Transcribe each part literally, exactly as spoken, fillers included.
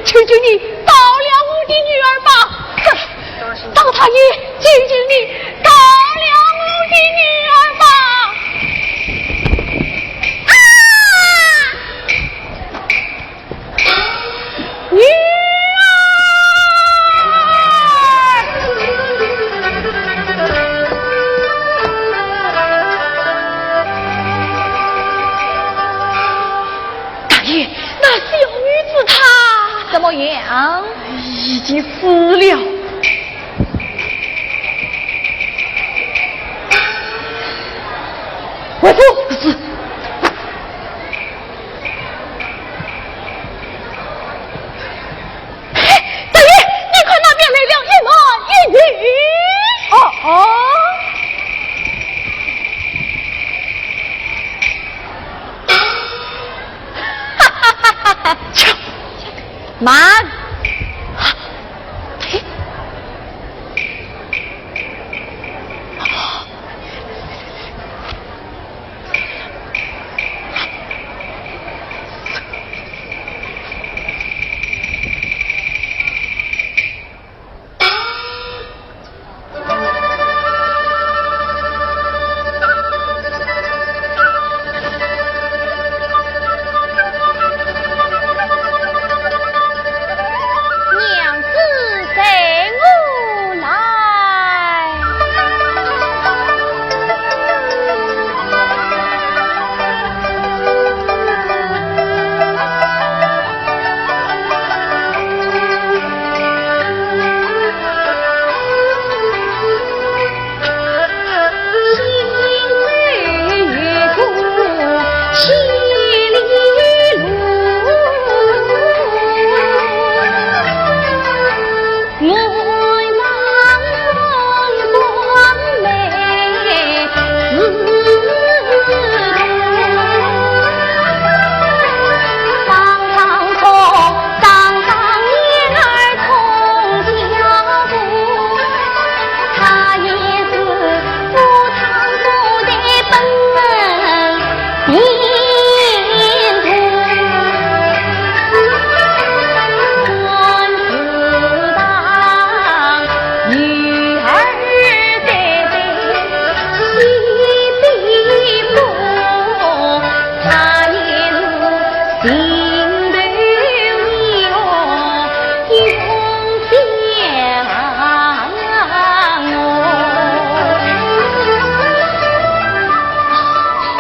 求求你饶了我的女儿吧！哼，倒他也求求你饶了我的女儿吧！啊！女儿！大爷，那小女子她怎么样？已经死了。回府。是。嘿，大爷，你看那边来了一男一女。哦哦。哈哈哈哈哈！慢！嘿。娘子随我来。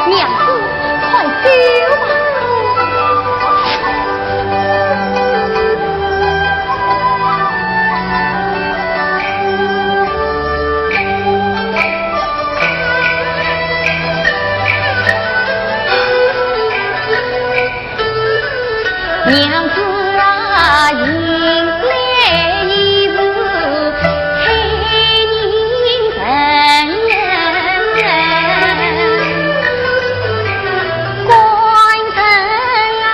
娘子，快走吧。娘子啊，迎来已是黑人城，官人啊，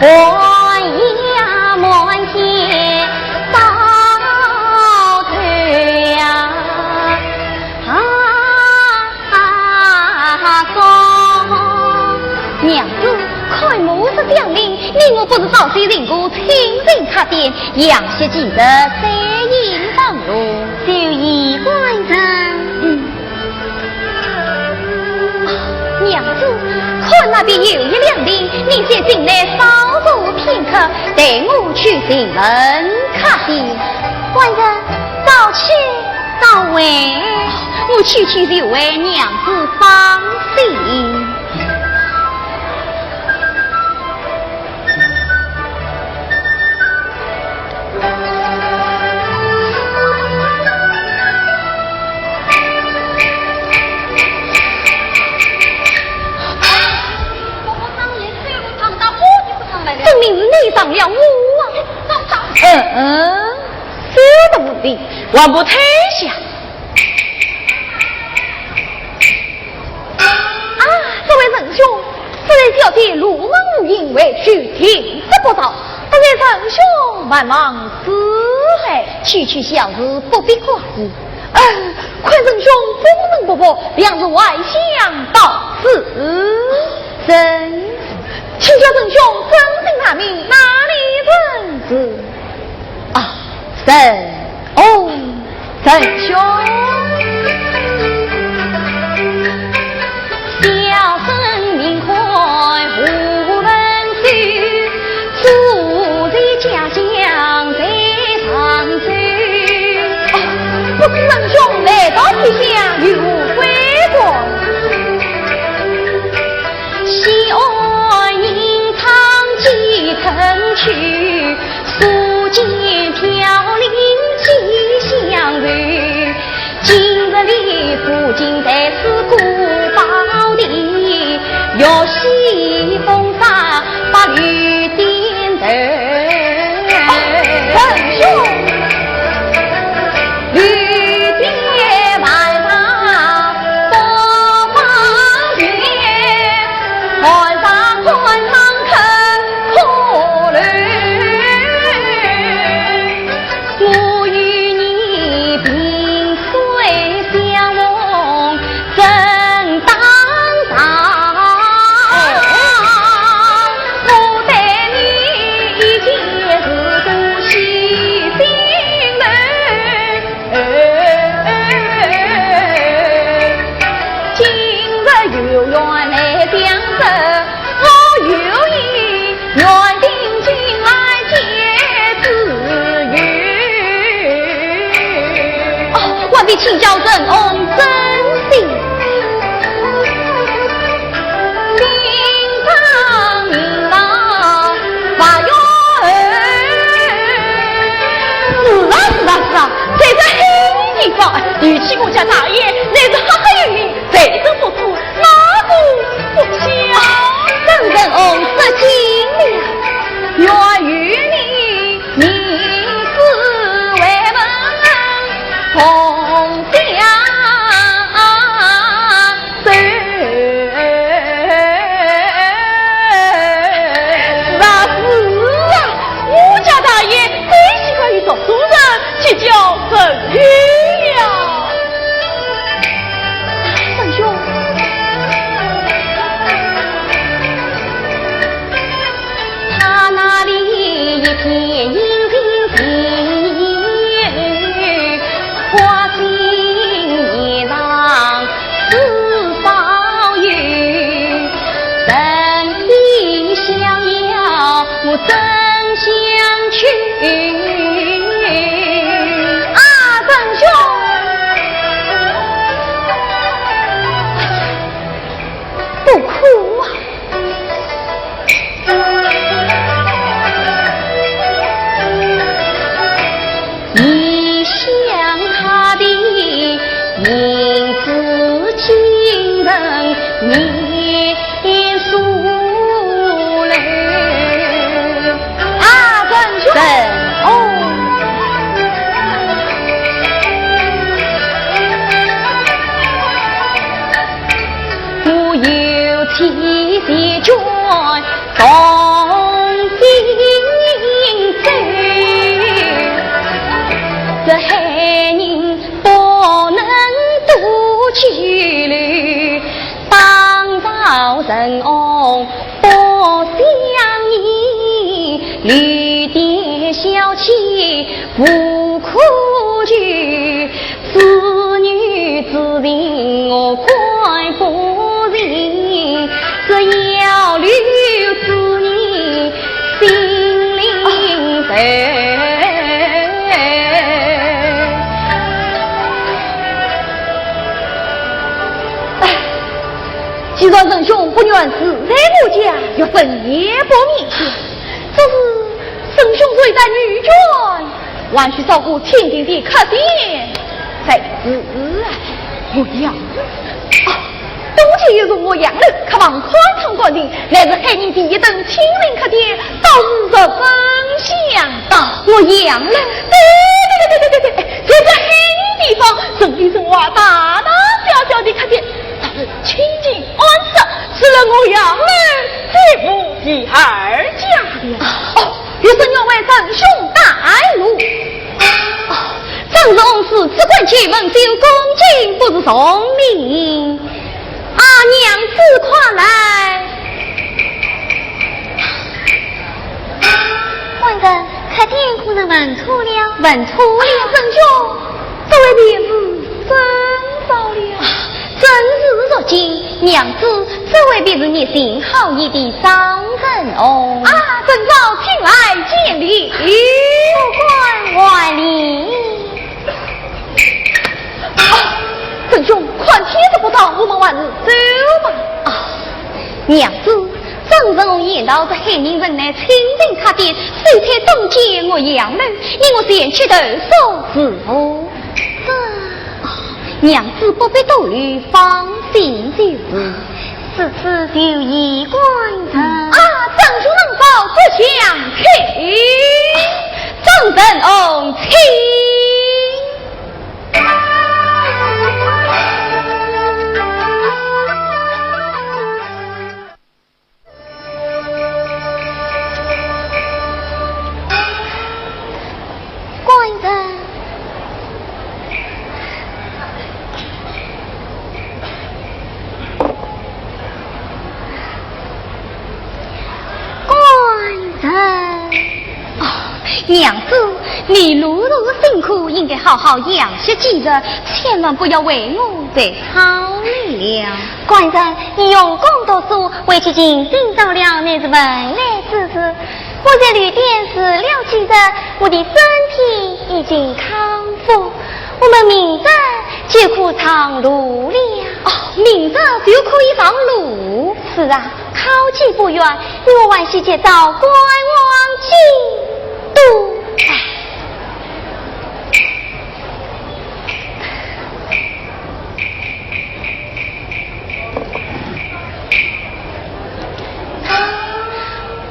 寒夜满街到头呀。 啊，娘子，看末日降临，你我不如早些寻个清静客店，养息几日，再行房路。就依官人。嗯。啊，娘子，看那边有一凉亭，你先进来稍坐片刻，待我去寻问客店。官人，早去。 早回。我去去就回，娘子放心。分明是你伤了我啊！嗯嗯。 小的问题，还不退下。啊，这位仁兄，此人小姐鲁莽无礼，为求停职不招，不知仁兄还望是非？区区小事，不必挂疑。嗯，看仁兄风尘仆仆，谅是外乡到此。 请教仁兄，真姓大名，哪里是啊，沈翁，沈兄。小生名唤胡文秀，祖籍家乡在常州。哦，不知沈兄来到异乡，有何贵干？ 西安银昌几曾去，宿建飘零几乡愁。今日里不尽在此古堡地，玉溪风沙把绿点头。哦，沈兄。 绿点晚上不放雨，晚上看上可可怜。我与你萍水相逢正当长，我对你一见如故，喜心头。 今日有缘来相识，我有意愿定今晚见之由。哦，还未请教沈翁真姓。 是啊，是啊，是啊，在这黑的地方，与其我家大爷乃是好好有名，在这不知哪个不晓。啊，沈翁失敬了。愿与你 你是为我同享寿。是啊，是啊，我家大爷最喜欢与读书人结交朋友了。沈兄。 他那里一片殷勤情，花心年上似少有。人比逍遥，我怎相求？啊，沈兄！ 不哭啊。啊，沈兄。沈翁。 我有妻的眷同心志，这海宁不能多久留，当朝人翁不相依，绿点小妻无可救。 子女之情我管不尽，只要留住你心灵头。哎，既然沈兄不愿住在我家，玉生也不勉强。只是沈兄虽然女眷， 还需照顾千金的客店才是啊。我养啊，多谢有容我养老，客房宽敞干净，乃是海宁第一等清静客店，倒是十分想当。我养老？对对对对对对对，在这海宁地方，人里人外，大大小小的客店，倒是清静安适，除了我养老，再无第二家了。哦， 玉生愿为沈兄带路。哦，正是翁师，只管去问候，恭敬不如从命。啊，娘子快来。夫人，客我们问错了。问错了。啊，沈兄，这位便是？真到了。啊，真是如今，娘子，这位便是你心好意的商人哦。啊，沈嫂，请来见礼。不敢还礼。啊，沈兄，看天色不早，我们还是走吧。啊，娘子， 正如我言道，这海宁城内清静客店，秀才中箭落杨柳，你我前去投宿如何？这……啊，娘子不必多虑，放心就是。如此就依官人。啊，珍珠能否不相请？啊，张振翁请。 官人，官人。哦，娘子，你如此辛苦，应该好好养息几日，千万不要为我再操劳了。 官人，你用功读书，为求进京到了，乃是问来之事。我在旅店住了几日，我的身体已经康复，我们明日就可上路了。哦，明日就可以上路？是啊，考期不远，你我还需借照观望几度。唉。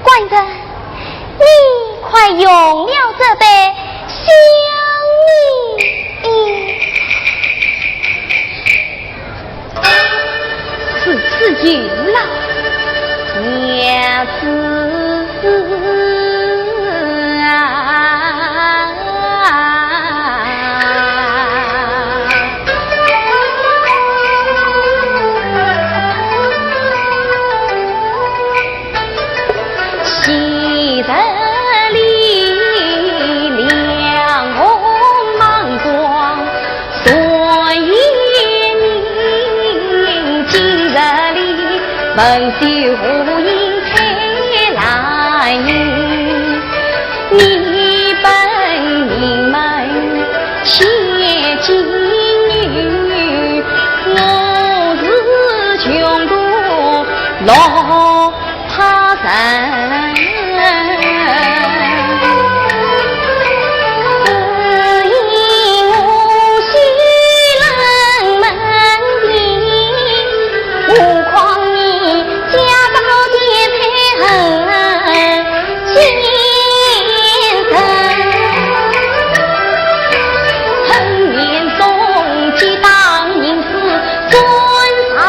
官人，你快用了这杯香茗。 是，是有了。娘子啊。昔日里两红望光， 昨夜明，今日里，问酒无影，吹来影。你本名门千金女，我是穷途落 怕人。只因我是冷门的，何况你家道的才很先生。恨年终，寄当银子 尊上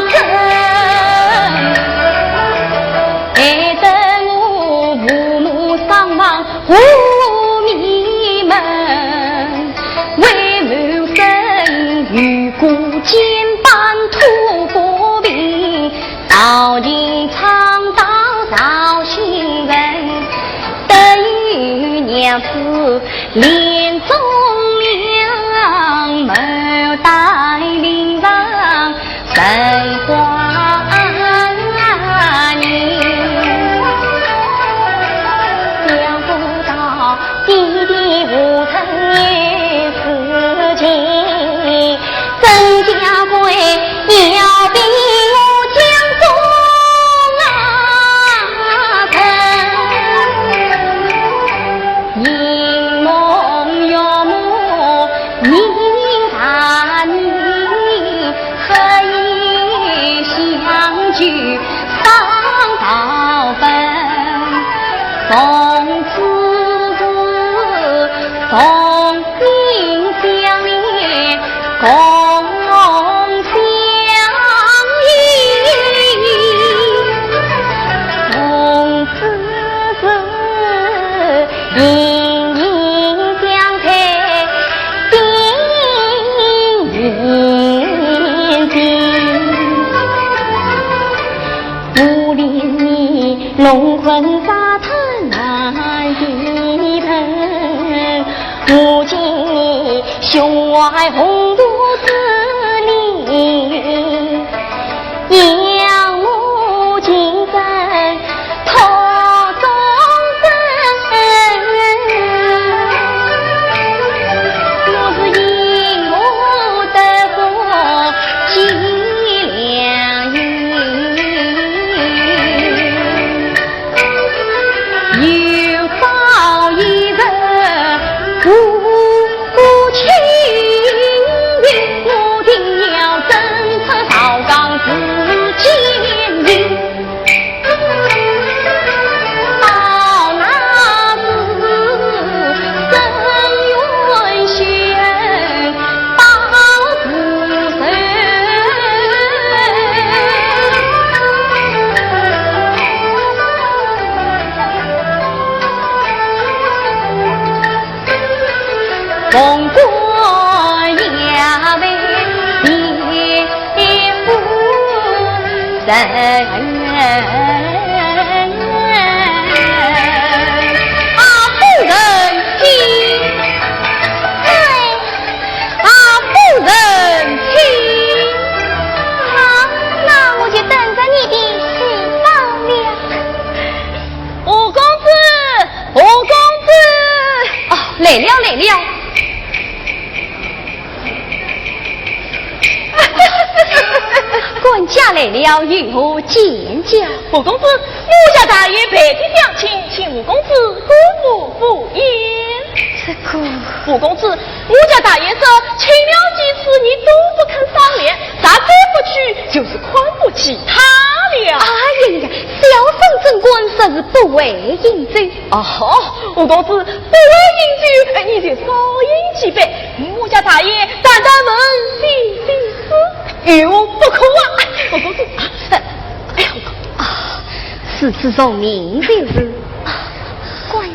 身，害得我父母双亡无名门，为谋生与孤，肩band吐过病，到情唱道绍兴人，得与娘子 林中两，牡丹林上生花年。想不到爹爹无曾有事情， 曾家贵要比我讲中啊，人。寻梦寻梦人山人，何以相聚 上朝奔，从此是同心相连，共同相依。从此是 隐隐相随，心隐隐。故里你龙魂沙滩啊，夫人请。哎，啊，夫人请。好，那我就等着你的喜报了。吴公子，吴公子。哦，来了，来了。 管家来了，有何见教？吴公子，我家大爷备的相亲，请吴公子过目不言。这个……吴公子，我家大爷说，请了几次你都不肯赏脸，实在不娶，就是看不起他了。哎呀呀，小生怎敢说是不会饮酒？哦，吴公子，不会饮酒，哎，你就少饮几杯。 我家大爷淡淡问，细细思，有何不可啊？哎，吴公子，哎呀，啊，如此从命就是。官人，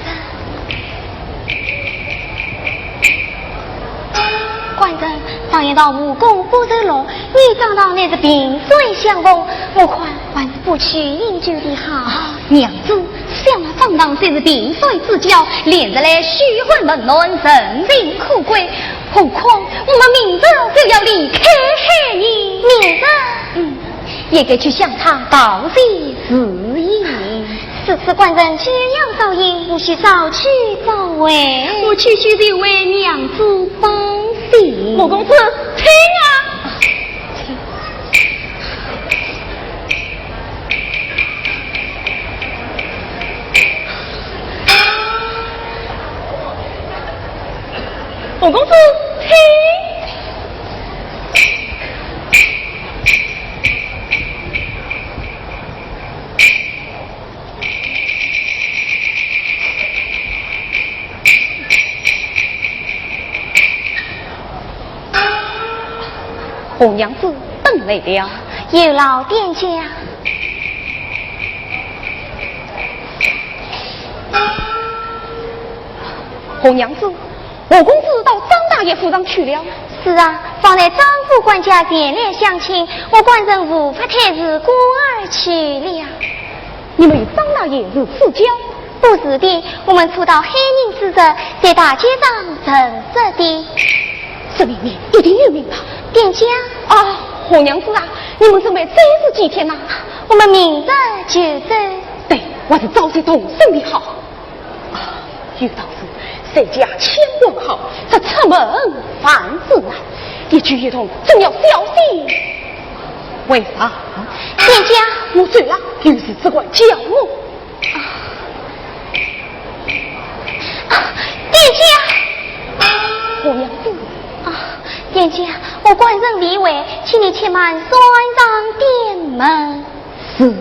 官人，常言道武功不受禄，你长得乃是萍水相逢，我看还是不去饮酒的好。啊，娘子， 想那方丈虽是萍水之交，连日来嘘寒问暖，人情可贵，何况我们明日就要离开海宁。明日？嗯，也该去向他道谢辞意。如此官人休要早饮，我须早去早回。我去去就回，娘子放心。吴公子，请啊。 吴公子，请。 红娘子等来了。有劳店家。红娘子，吴公子到张大爷府上去了。是啊，方才张府管家前来相请，我官人无法推辞，故而去了。 你们与张大爷如此交？不是的，我们初到海宁之时，在大街上认识的。这里面一定有名堂。店家。啊，红娘子啊，你们准备再住几天呐？我们明日就走。对，还是早些动身的好。啊，有道是，谁家千般好，只出门万事难。一举一动总要小心为上。店家。我走了，有事只管叫我。 啊，店家。红娘子。啊，店家，我官人未回，请你且慢转上店门。是。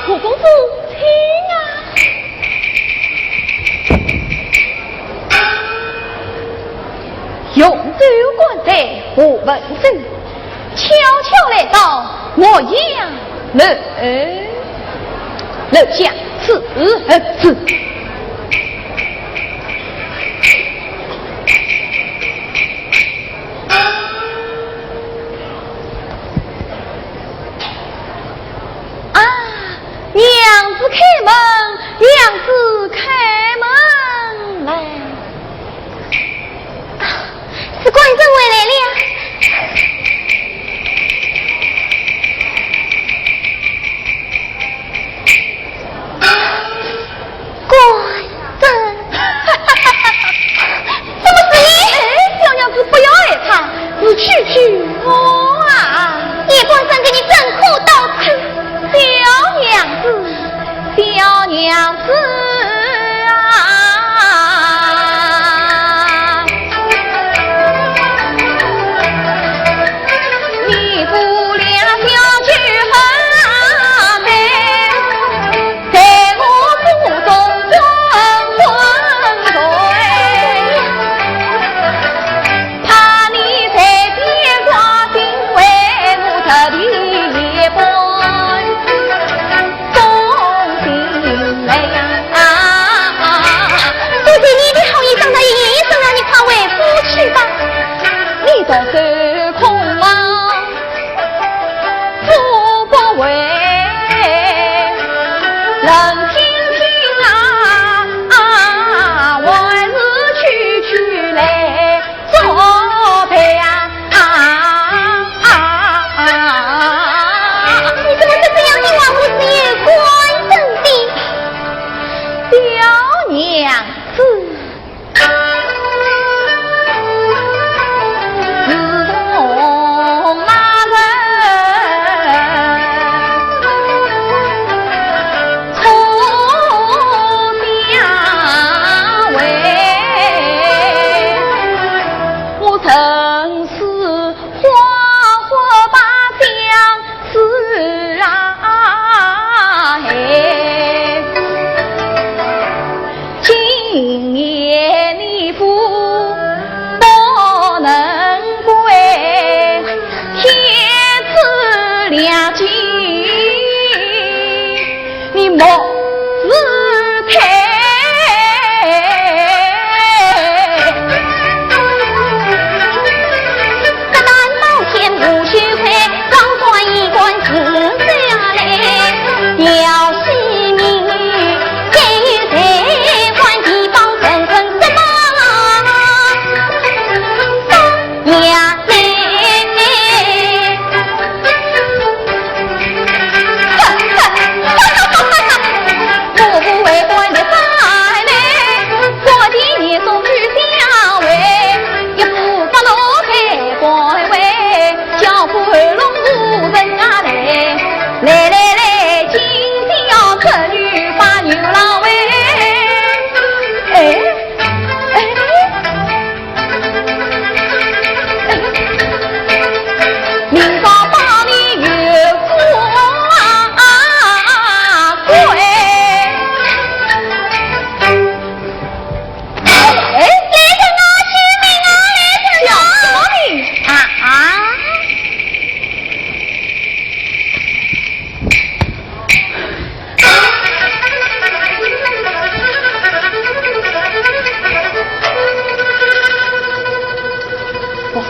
何公子，请啊。用酒灌醉何文正，悄悄来到洛阳楼，楼下伺候。啊，娘子开门，娘子开门来。啊，是官人回来了。官人。什么事？哎，小娘子不要害怕，是区区我啊。你官人给你真可到此。小娘子，小娘子啊。多谢你的好意，张大爷，让你快回府去吧。你怎么会这样的话？我是有官人的。小娘子。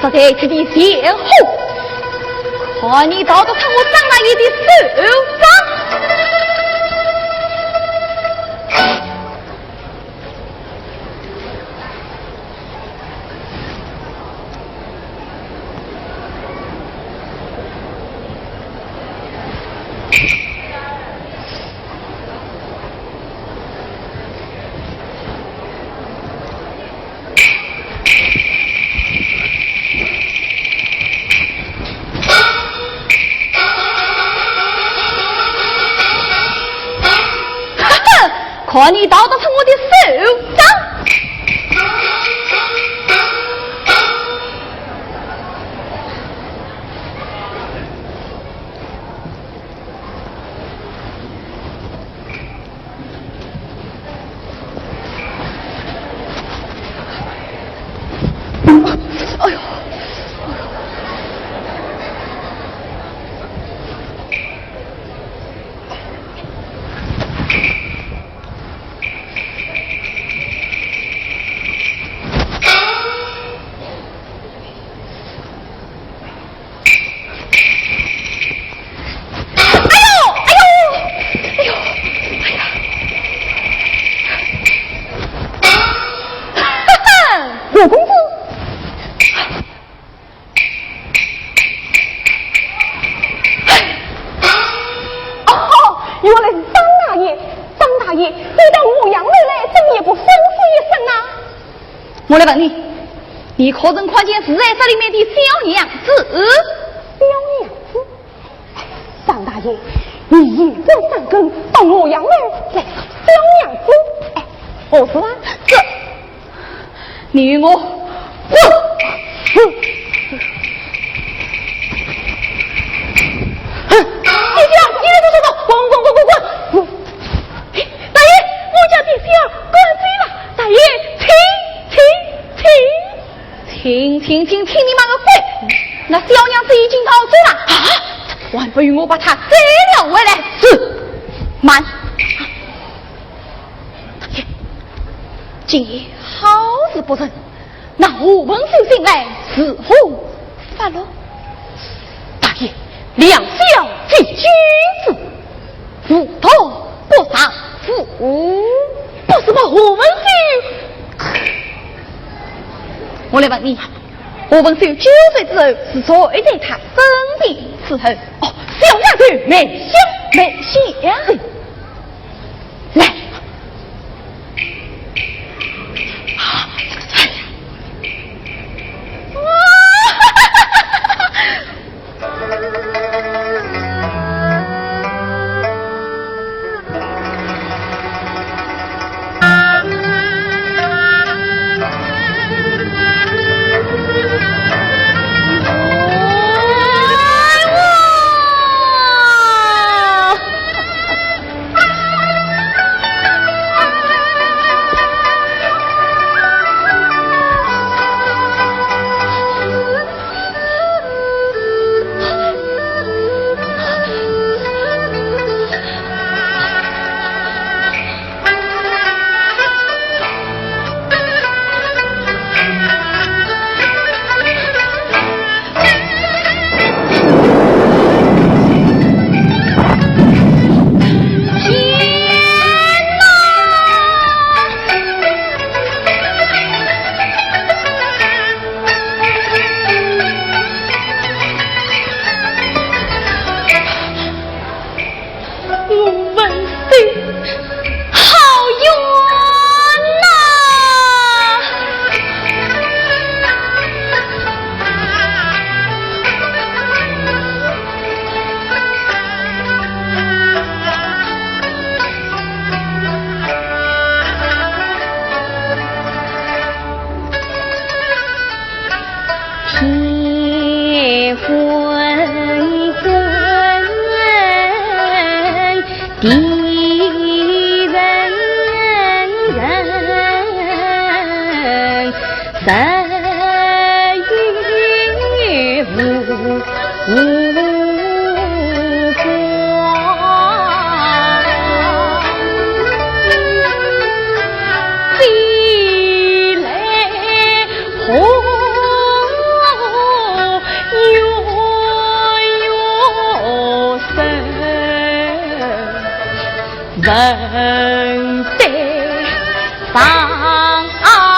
我在此地前后，看你逃得脱我张大爷的手掌。哈哈，看你逃得脱我的手掌！ 哎呦，哎呦，哎呦，哎呀！哈哈，五公子。哦，原来是张大爷。张大爷，你到华阳楼来，怎么也不吩咐一声啊？我来问你，你可曾看见住在这里面的小娘子？小娘子？ 张大爷，你言归正传，到华阳楼来找小娘子。哎，何事啊？这，你与我走。哼，你讲，你来走走走，滚滚滚滚滚！大爷，我家的小官醉了，大爷，请，请，请。 请，请，请，请你妈个鬼！那小娘子已经逃走了。啊！还不与我把她带了回来！是。慢。大爷，今夜好事不成，那何文秀醒来如何发落？大爷，两小非君子， 无道不杀父，不是吧？何文秀。我来问你，何文秀九岁之后是谁在他身边伺候？哦，小丫头梅香。梅香。来。 何文秀，好冤呐！文在上苍，文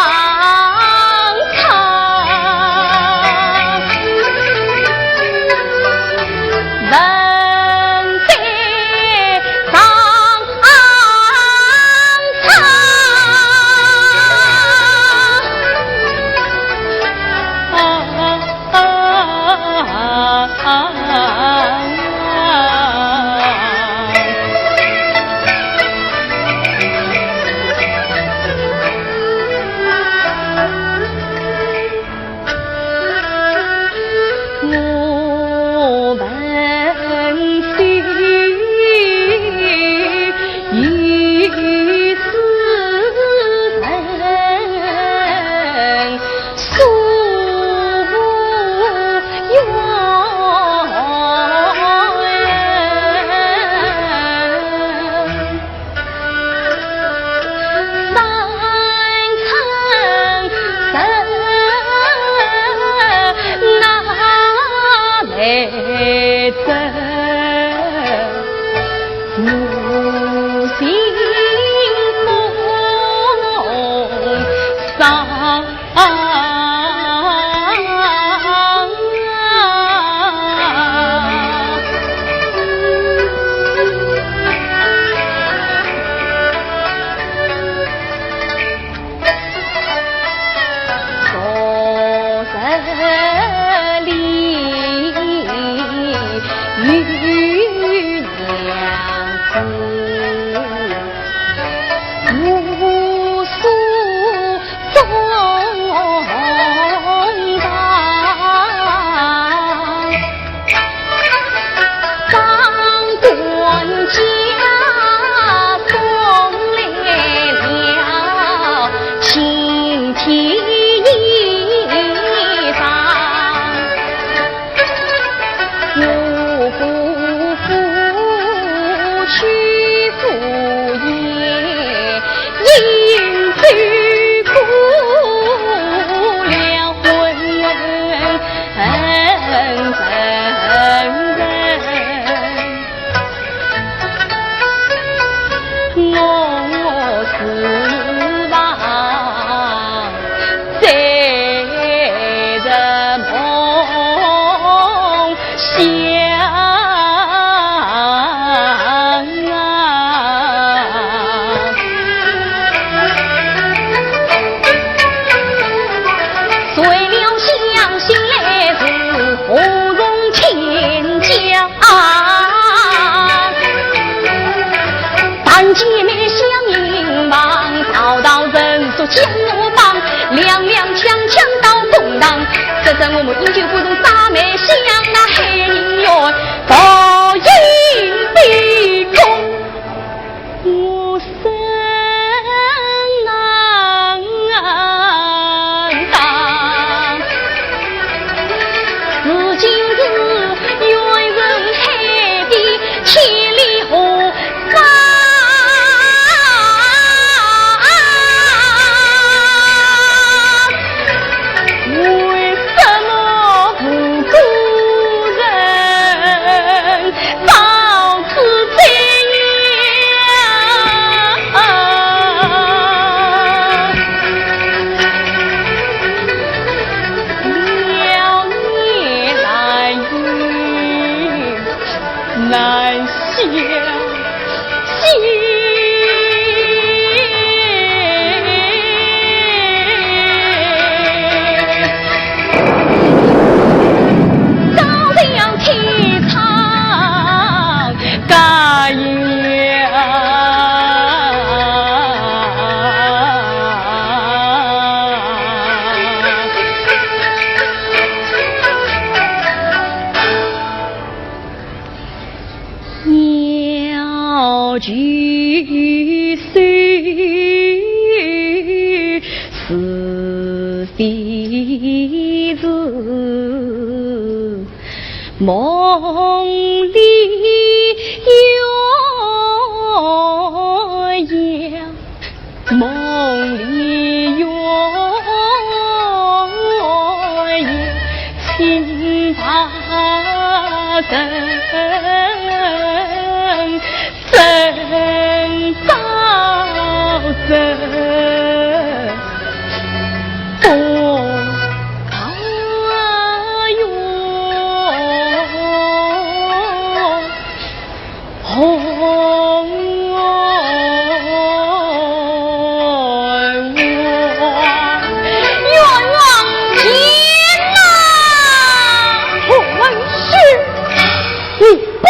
在上苍。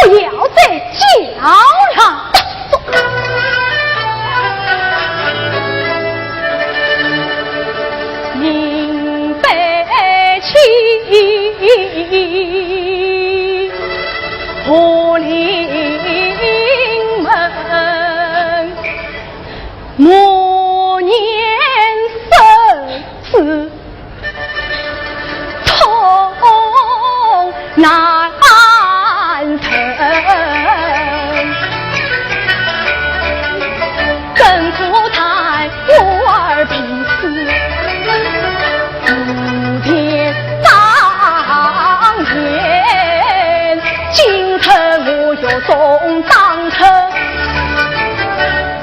不要再叫了。明白起，武林门，默念圣旨。 痛难忍，更苦叹我儿病死，不便上前，今日我要送当头。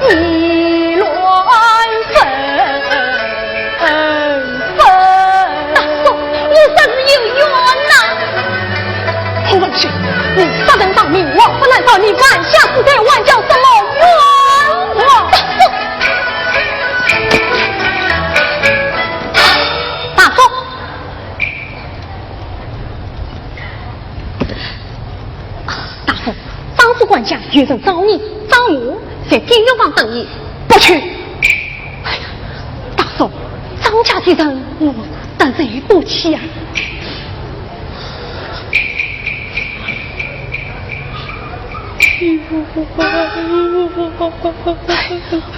你乱纷纷。大叔，我实是有冤呐。何文秀，你杀人偿命，枉法难饶，你犯下此罪，还叫什么冤枉？大叔，大叔，大叔，张府管家有人找你，找我，在边厢房等你。不去。哎呀，大叔，张家的人，我得罪不起啊。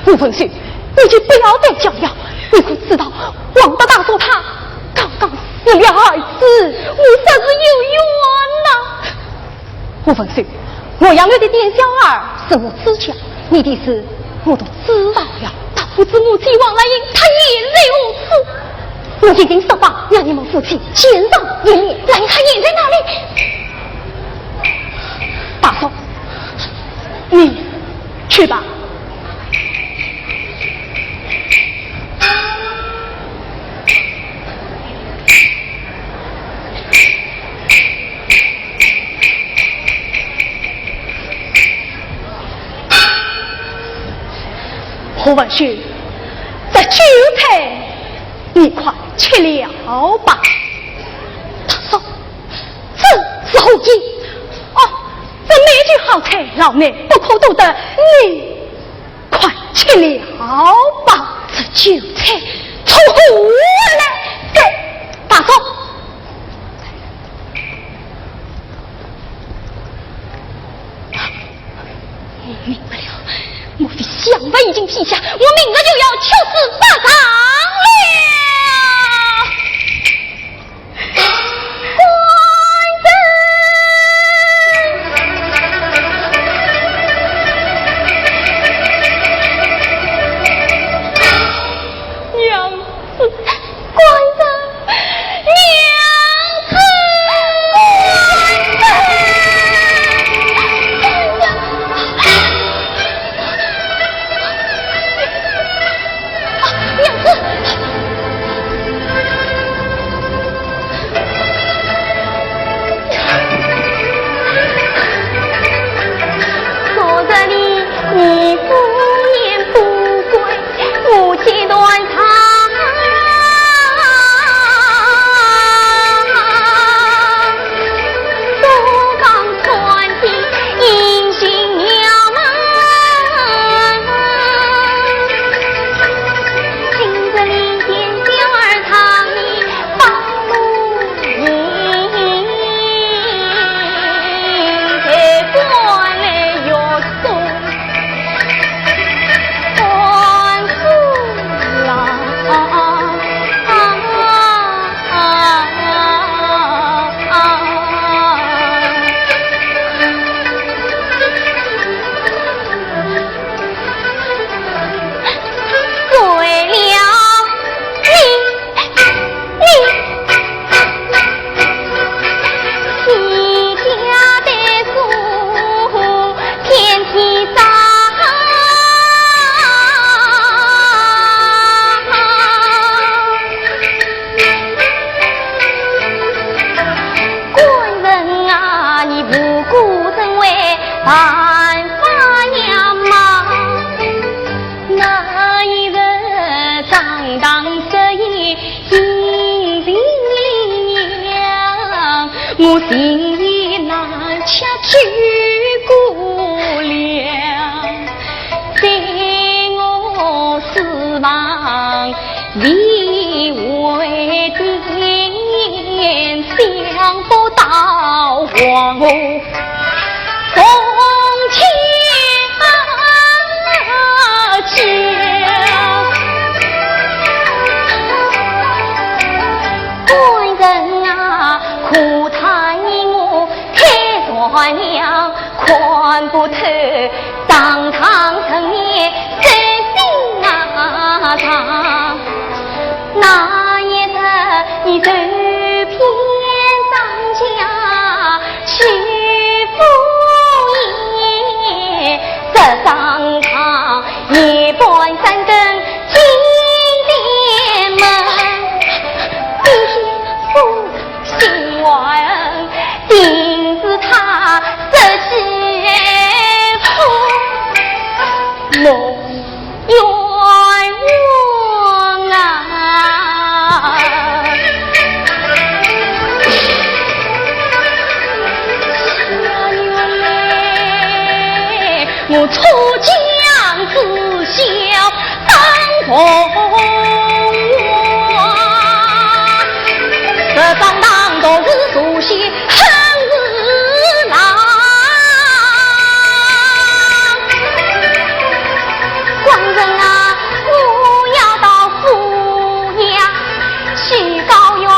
何文秀，你就不要再叫了。你可知道，王大大叔他刚刚死了儿子，我实是有冤呐。 何文秀，我养了的店小二是我自家，你的事我都知道了。他父子母亲往来，他也是如此。我一定设法让你们夫妻见上一面。那他人在哪里？大叔，你去吧。 何文秀，这酒菜你快吃了吧。大叔，这是何意？哦，这美酒好菜，老衲不可多得，你快吃了吧。这酒菜从何而来？这，大叔， 我明白了，莫非香粉已经披下，我明日就要出师打仗了。官人！娘子。 官人，娘子，官人，官人，啊，娘子。 昨日里你不言不归，我几段长。苏港船的英雄了吗？今日里见小二唱你 官人啊，你无辜怎会犯法呀嘛？那一日张唐设宴，宴请李娘，我心里难下去。你为天想不到我从天降。官人啊，可叹你我太善良，看不透 上上人面色心啊长。那一日你走遍张家去赴宴，十三堂夜半三更进店门。你先不 心怀恨，定是他失去夫，我冤枉啊！我出江之小 当风华，十三堂都是熟悉很是老。官人啊，我要到府衙去告冤枉。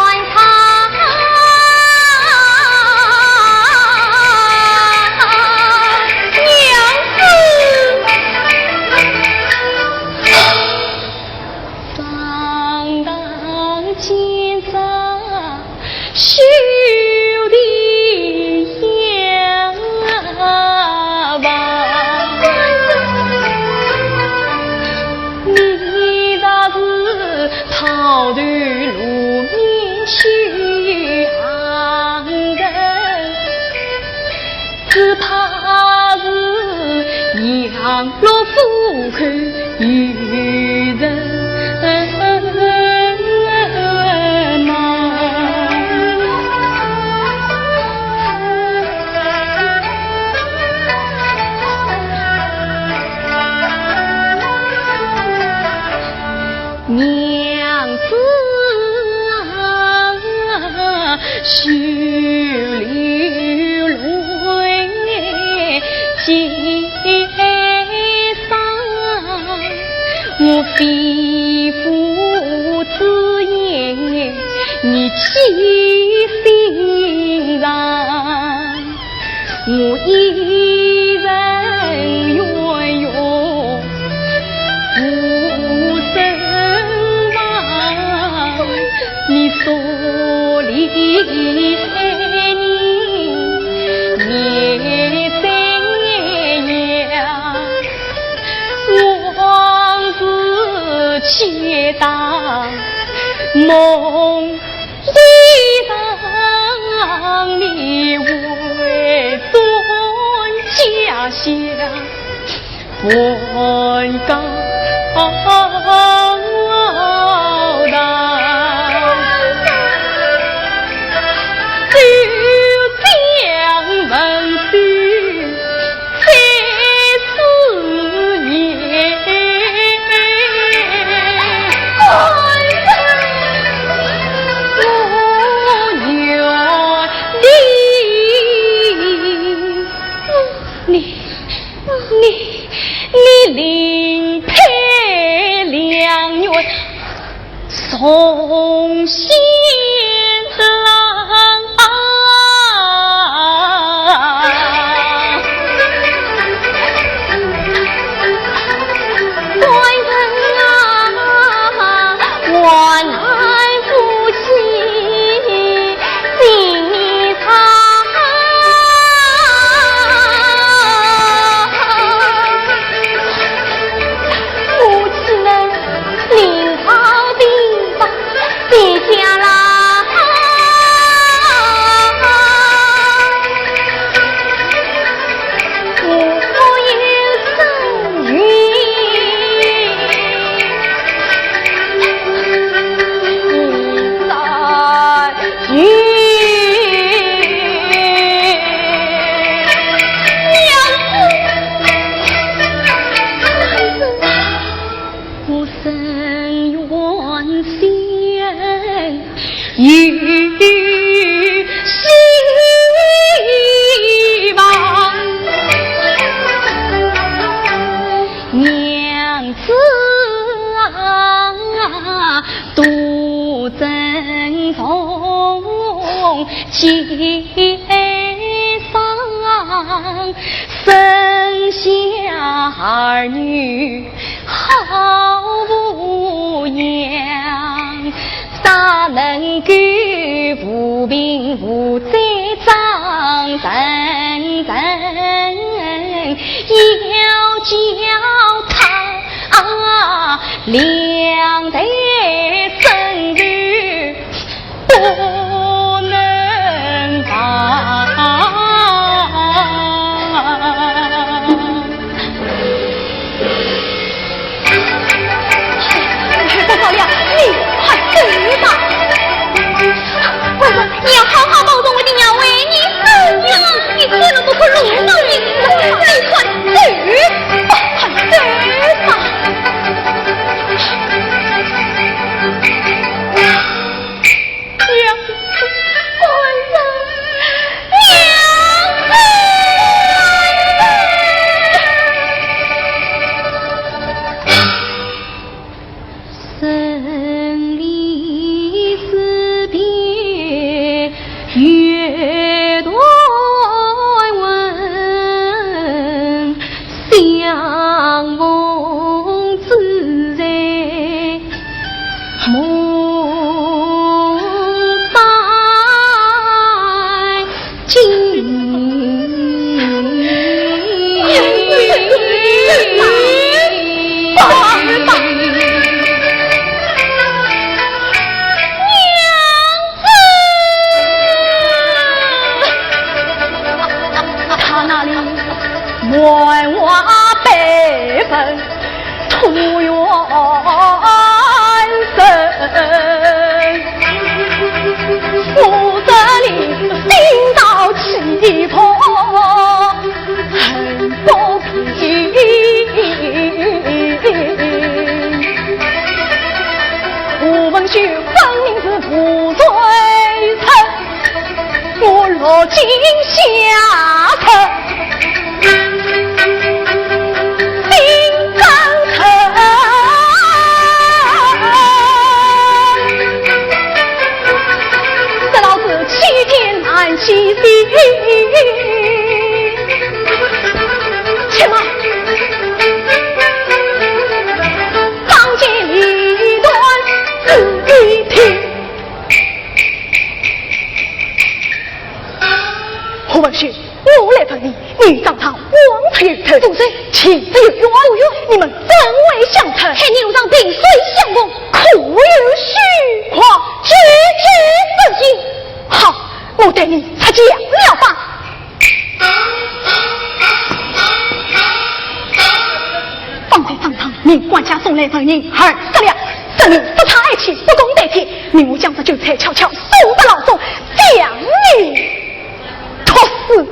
娘子。 上堂见上，休提下吧。你若是抛头露面去行人， 只怕是杨六府口有人瞒。娘子啊， 休流泪见伤，我肺腑之言，你记心上。我一人冤冤无声望，你说 你害你，你怎样？往事皆当梦，一场你回转家乡。 还高堂，就将门首再思念。我愿你，你 你，你另配良缘重新郎。官人啊，我来不及悲伤，生下儿女好无娘，啥能够无病无灾长成人？要叫他两代孙儿 不能忘。不好了，你快走吧！乖乖，你要好好保重我的娘，为你死呀！你死了不可弄到你，你快走吧，快走吧！ 娘子，官人，娘子。生离死别月断魂，相逢只在 梦三更。他那里满画碑文 徒怨深，我这里心潮起伏恨不平。吴文秀分明是无罪人， 我落井下石，心更疼。这老子欺奸难洗心。且慢，当街理断仔细听。 吴文秀，我来问你，你当场望着有头，是。情是有缘，无缘，你们怎会相称？害你路上萍水相逢，可有虚诳？句句实情。好，我待你出讲了吧。方才商场，命管家送来人银二十两，说你不差爱妻，不共戴天，命我将这酒菜悄悄送到牢中，将你 托死。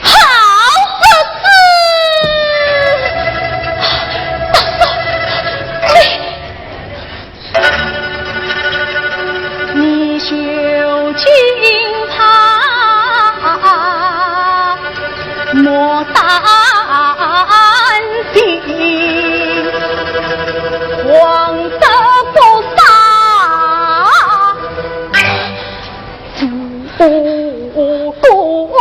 好日子！你 你袖金钗，莫担心，黄色不杀，不过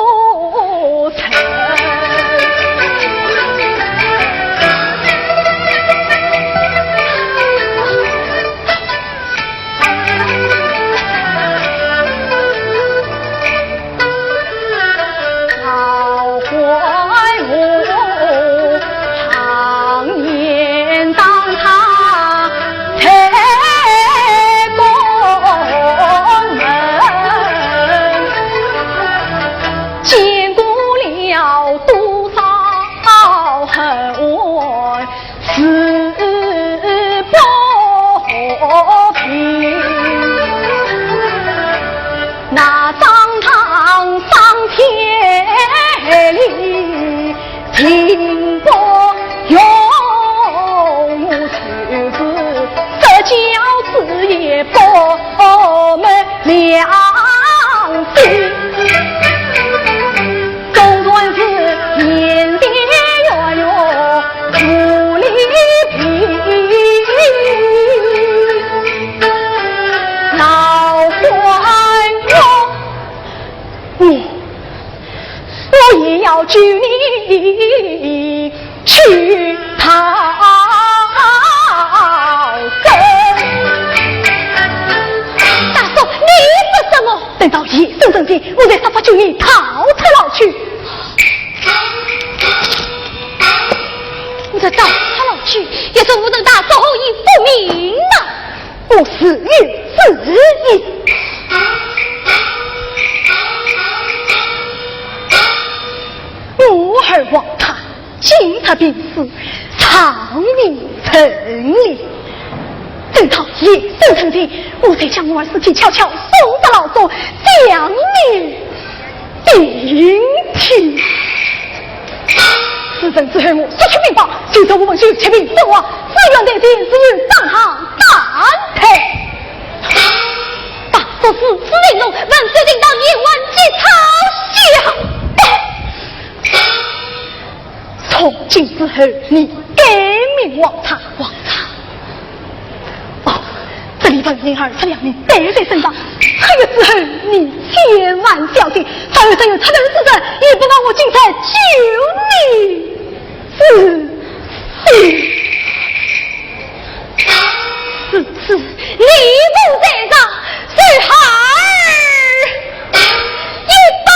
见过了多少恨，誓不平。那商场上天里，情不容，就是这教子也不没良心。 总算是年年月月救你去讨生。大叔，你说什么？等到夜深人静，我再设法救你逃出牢去。我再逃出牢去，也是无论大叔何以复命啊！ 我自有主意。我儿王泰，今日病死，尚未成礼。等到夜深人静，我再将我儿尸体悄悄送到牢中，将你 定罪。事成之后，我速去禀报，就说我们有七名身亡，只愿台前只有当堂担待。大叔如此令我，万岁，定当严问其他下。从今之后，你改名王昌。王昌。 哦，这里本应二十两银带在身上，出去之后你千万小心，万一真有出头之日，也不枉我今日救你之心。如此，你不在上，随孩儿 一拜。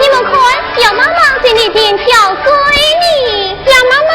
你们看，杨妈妈在那边跳水呢。杨妈妈。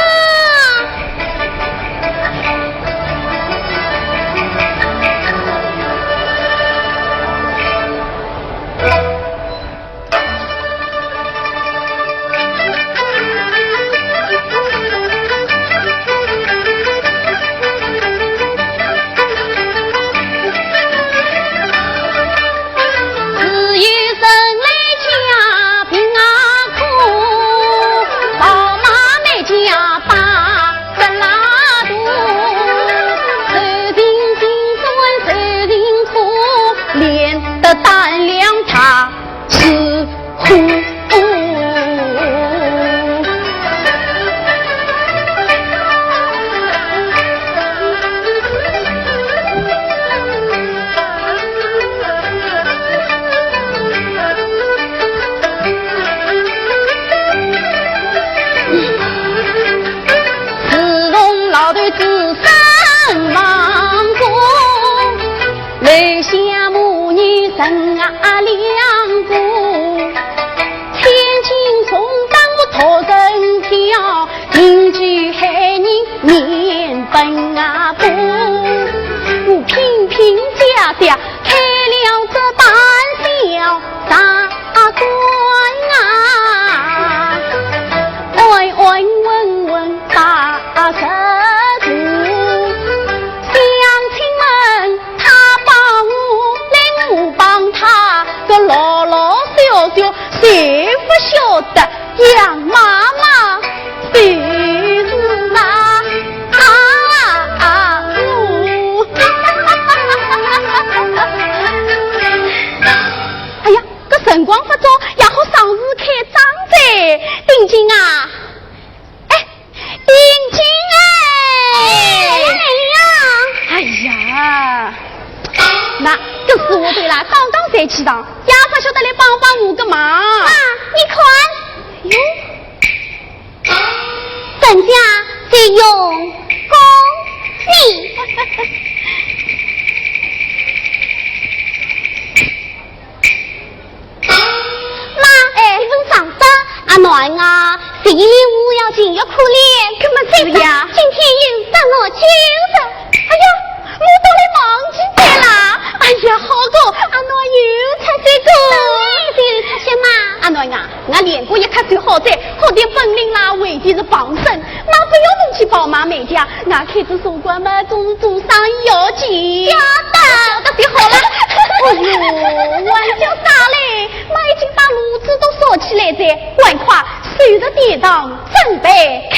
都不晓得杨妈妈就是那啊啊哦。哎呀，搿辰光勿早，也好上市开张哉。定金啊，哎，定金哎，来了，来了。哎呀，那搿是我对啦，刚刚才起床，也勿晓得来帮帮我个忙。妈，你看。哟，人家在用功呢。妈，哎，你勿上班，阿囡啊，心里无要紧，要可怜。搿么再说，是呀。今天又发我九折。哎呀，我倒来忘记脱啦。哎呀，好个，阿囡又出息个。哪里有出息嘛？阿囡啊， 我练过一刻就好哉，好点本领啦，为的是傍身。我不要侬去跑马卖跳，我开仔茶馆嘛，总是做生意要紧。晓得，晓得就好了。哎呦，还叫啥嘞？我已经把炉子都烧起来哉，碗筷收拾典当，准备开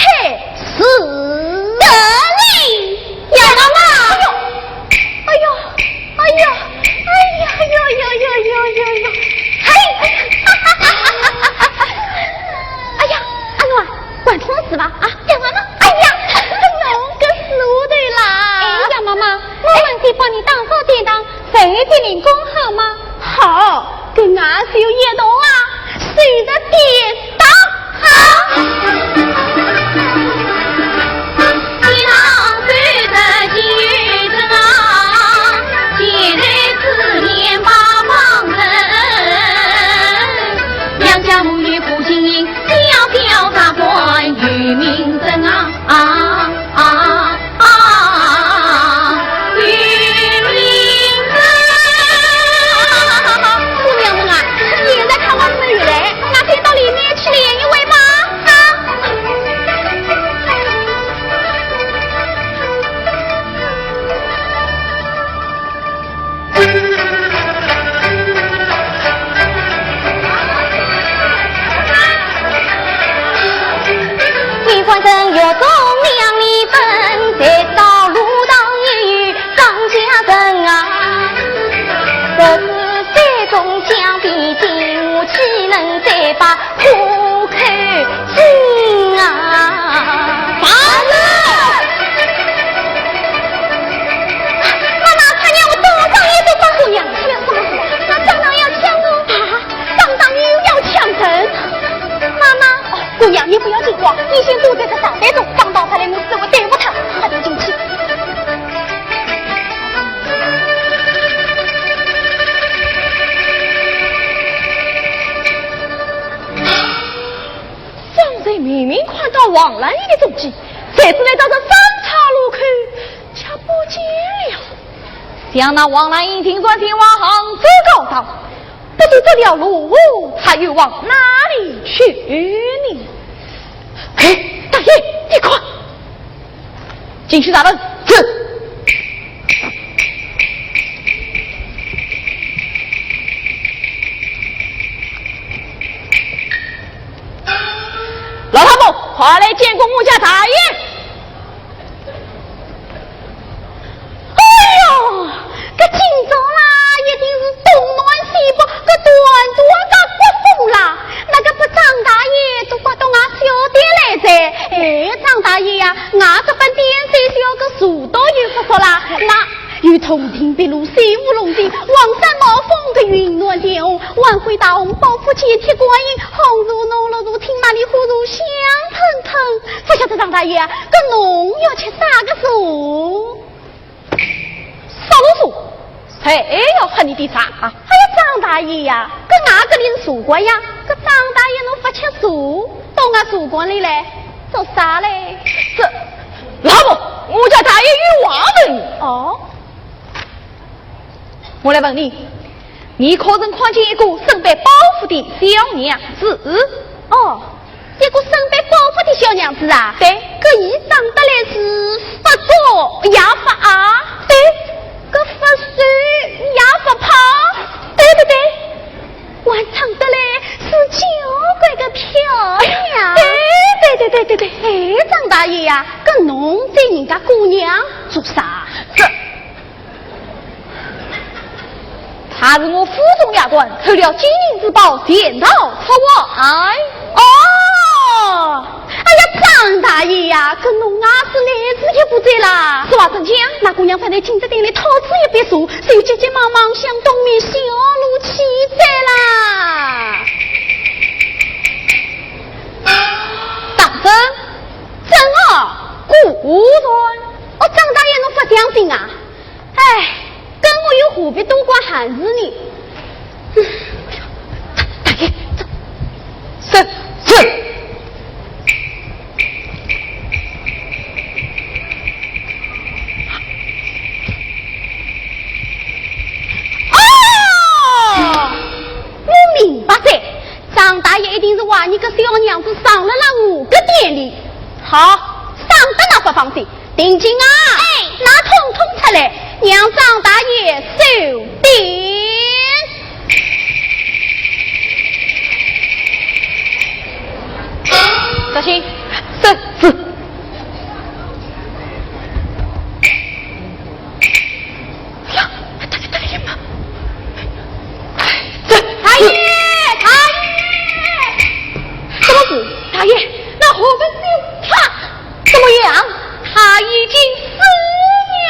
始。得嘞。 杨妈妈！哎呦，哎呦，哎呦，哎呦，哎呦，哎呦，哎呦，哎呦，哎呦，哎呦，哎呦，嘿！哎呀，阿囡啊，管错事吧？啊，杨妈妈！哎呀，搿侬个死丫头啦！哎，杨妈妈，我们得帮你打扫典当，分一点零工好吗？好，跟俺就一同啊，收拾典当。 姑娘们啊，现在看我们的雨来，那先到里面去练一回吧。啊！妈妈，看见我东方也在发火呀！什么什么？那张大爷要抢我啊？张大爷又要抢人？妈妈，哦，姑娘，你不要紧张，你先躲在这大袋中，放到他来，我只会对付他，快点进去。 方才明明看到王兰英的踪迹，这次来到这三岔路口，却不见了。想那王兰英听说前往杭州高档，不知这条路她又往哪里去呢？哎，大爷，你看， 进去查问。是。老太婆，快来见过我家大爷。哎哟，搿今朝啦，一定是冬暖夏凉，搿暖暖个刮风啦。 那个拨张大爷都刮到我小店来哉。哎，张大爷呀，我这本店虽小，个茶道又不错啦。那有铜锭碧螺、水乌龙的、黄山毛峰的云南甜红、晚会大红、宝福建、铁观音、红茶、浓绿茶、青麻梨、花茶、香喷喷。不晓得张大爷啊，搿侬要吃啥个茶？ 少啰嗦，谁要喝你的茶啊？哎呀，张大爷呀，搿哪个里是茶馆呀？搿张大爷侬勿吃茶，到俺茶馆里来做啥嘞？这，老婆，我家大爷有话问你。哦？我来问你，你可曾看见一个身背包袱的小娘子？哦， 一个身背包袱的小娘子啊？对。搿伊长得来是勿高也勿矮？对。搿勿瘦也勿胖？对对对。还长得来是健侬追人家姑娘做啥？这，她是我府中丫鬟，偷了金银珠宝，潜逃出外。哦，哎呀，张大爷呀，搿侬也是来迟一步哉啦。是啊，怎讲？那姑娘方才进得店里讨仔一杯茶，就急急忙忙向东面小路去哉啦。当真？ 真哦，果然。哦，张大爷侬勿相信啊？哎，跟我又何必多管闲事呢？嗯，大爷，走。走，走。哦，我明白哉。 张大爷一定是怀疑搿小娘子藏辣辣我个店里。好，藏得哪勿放心，定金啊，哎，拿统统出来，让张大爷收店。小心，这，这。 哎呀，大爷，大爷嘛！这，大爷，大爷！什么事？大爷，那河边有他，怎么样？他已经死了。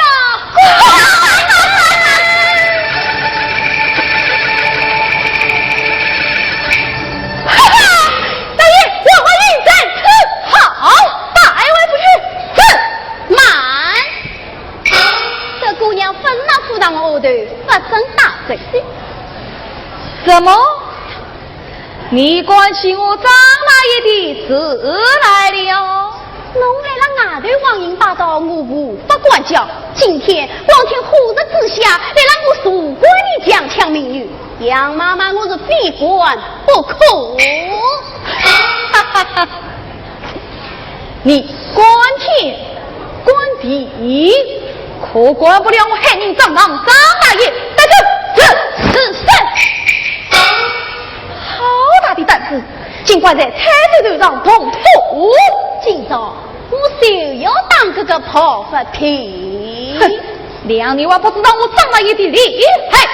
哈哈，大爷，我们应战。好，大爱为父去。是，慢。 这姑娘分那府堂丫头不准打这些。什么？你管起我张大爷的事来了？侬来了外头横行霸道，我无法管教。今天光天化日之下，来了我茶馆里强抢民女，杨妈妈我是非管不可。哈哈哈！ 你管天管地，可管不了我害人张郎张大爷。带走，是，是，是。好大的胆子，竟敢在太师头上动土！今朝我就要打这个跑不平。哼，谅你还不知道我张大爷的厉害。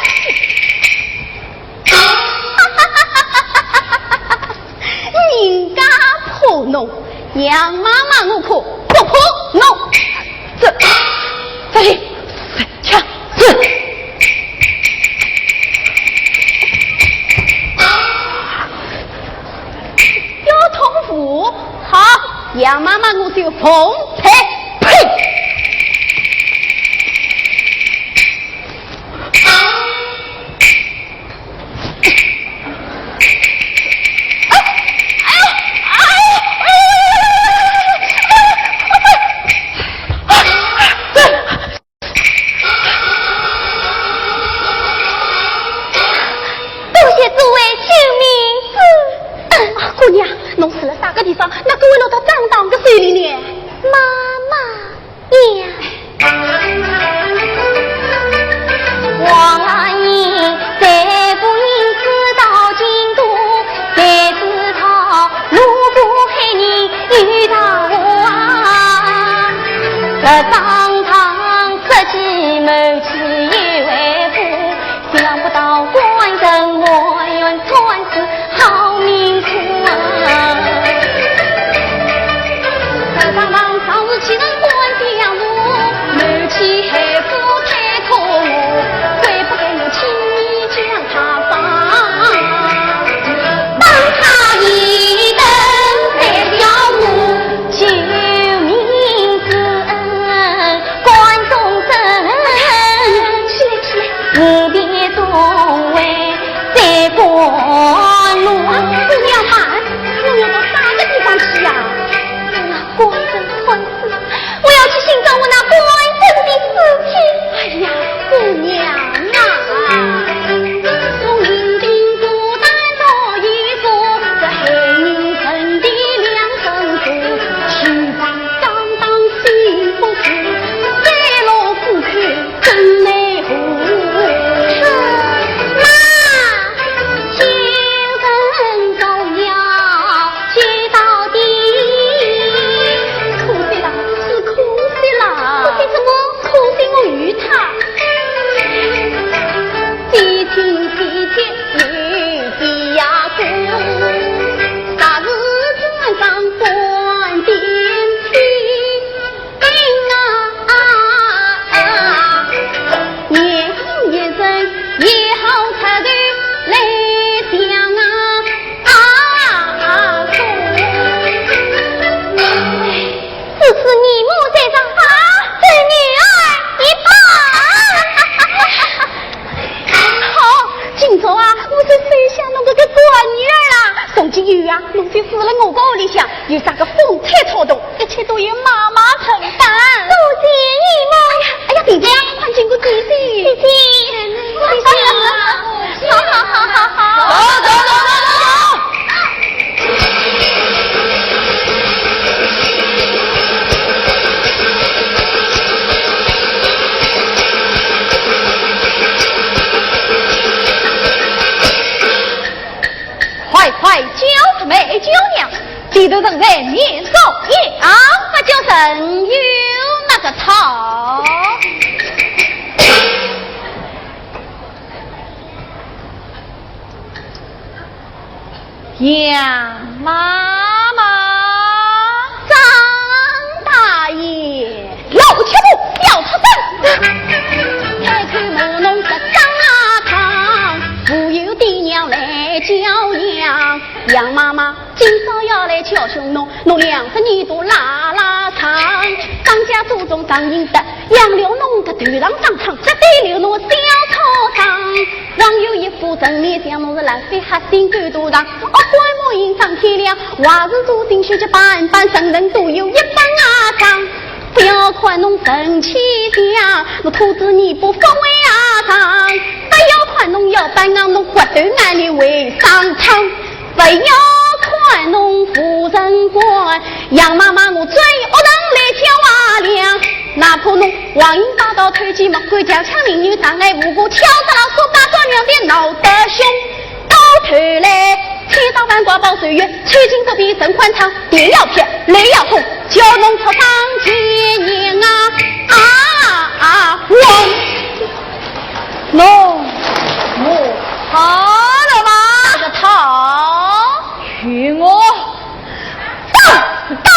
人家怕侬，杨妈妈我可不怕侬。这，这里，抢，这。要同父，好，杨妈妈我就奉陪。呸！ 多谢诸位救命之恩。啊，姑娘，侬死了啥个地方？哪个会落到张郎个手里呢？妈妈。 呀。王阿姨，这个人知道进度，但是他路过害人有大祸啊。这张郎这记谋计也为父， 想不到官人我愿算是好命苦啊。这张郎上是欺人官相助，谋计害父太可恶，悔不该我轻易将他放。当他一等才叫我救命之恩。 关中人，起来，起来。你的座位在关中。啊，姑娘慢，侬要到啥个地方去呀？我那官人穿刺，我要去寻找我那官人的尸体。哎呀，姑娘啊！从营兵部带到一个，这害人人的两人多，去把 张郎心不死，再落苦口真奈何。有啥个风吹草动，一切都由妈妈承担。多谢姨母。哎呀，哎呀，弟弟，快经过姐姐。姐姐，姐姐，好好好好好。走走走走走走。快快叫他们叫娘。 低头人在面上一昂，不叫人有那个草。杨妈妈，张大爷，老七婆，要出声。开口问侬个张啊张，无有爹娘来叫娘，杨妈妈。 今朝要来教训侬，侬两只耳朵拉拉长。张家祖宗张应德，养了侬个头上长长，只得留侬小草场。望有一副人面像侬是烂飞黑心狗肚肠，恶贯满盈张天良，坏事做尽手脚板板，人人都有一本啊账。不要看侬神气强，侬兔子尾巴不会啊长。不要看侬要板硬，侬骨头眼里会生疮。 不要看侬无人管，杨妈妈我最恶人来叫啊娘。哪怕侬横行霸道，偷鸡摸狗，强抢民女，障碍无辜，挑拨离间，把官场闹得凶。到头来，千刀万剐报仇冤，千金不比陈欢唱，天要劈，雷要轰，叫侬出当前人啊！啊啊，王！ 喏，我好了吧？这个套，与我打！打！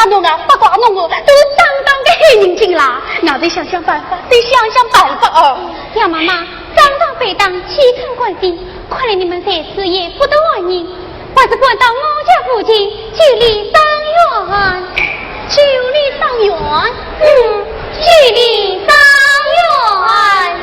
啊，侬啊，八卦侬哦，都是当当个害人精啦！那得想想办法，得想想办法哦。杨妈妈，张当被打，气喘关心，看来你们在此也不得安宁，还是赶到我家附近，救礼伤员。救礼伤员？嗯，救礼伤员。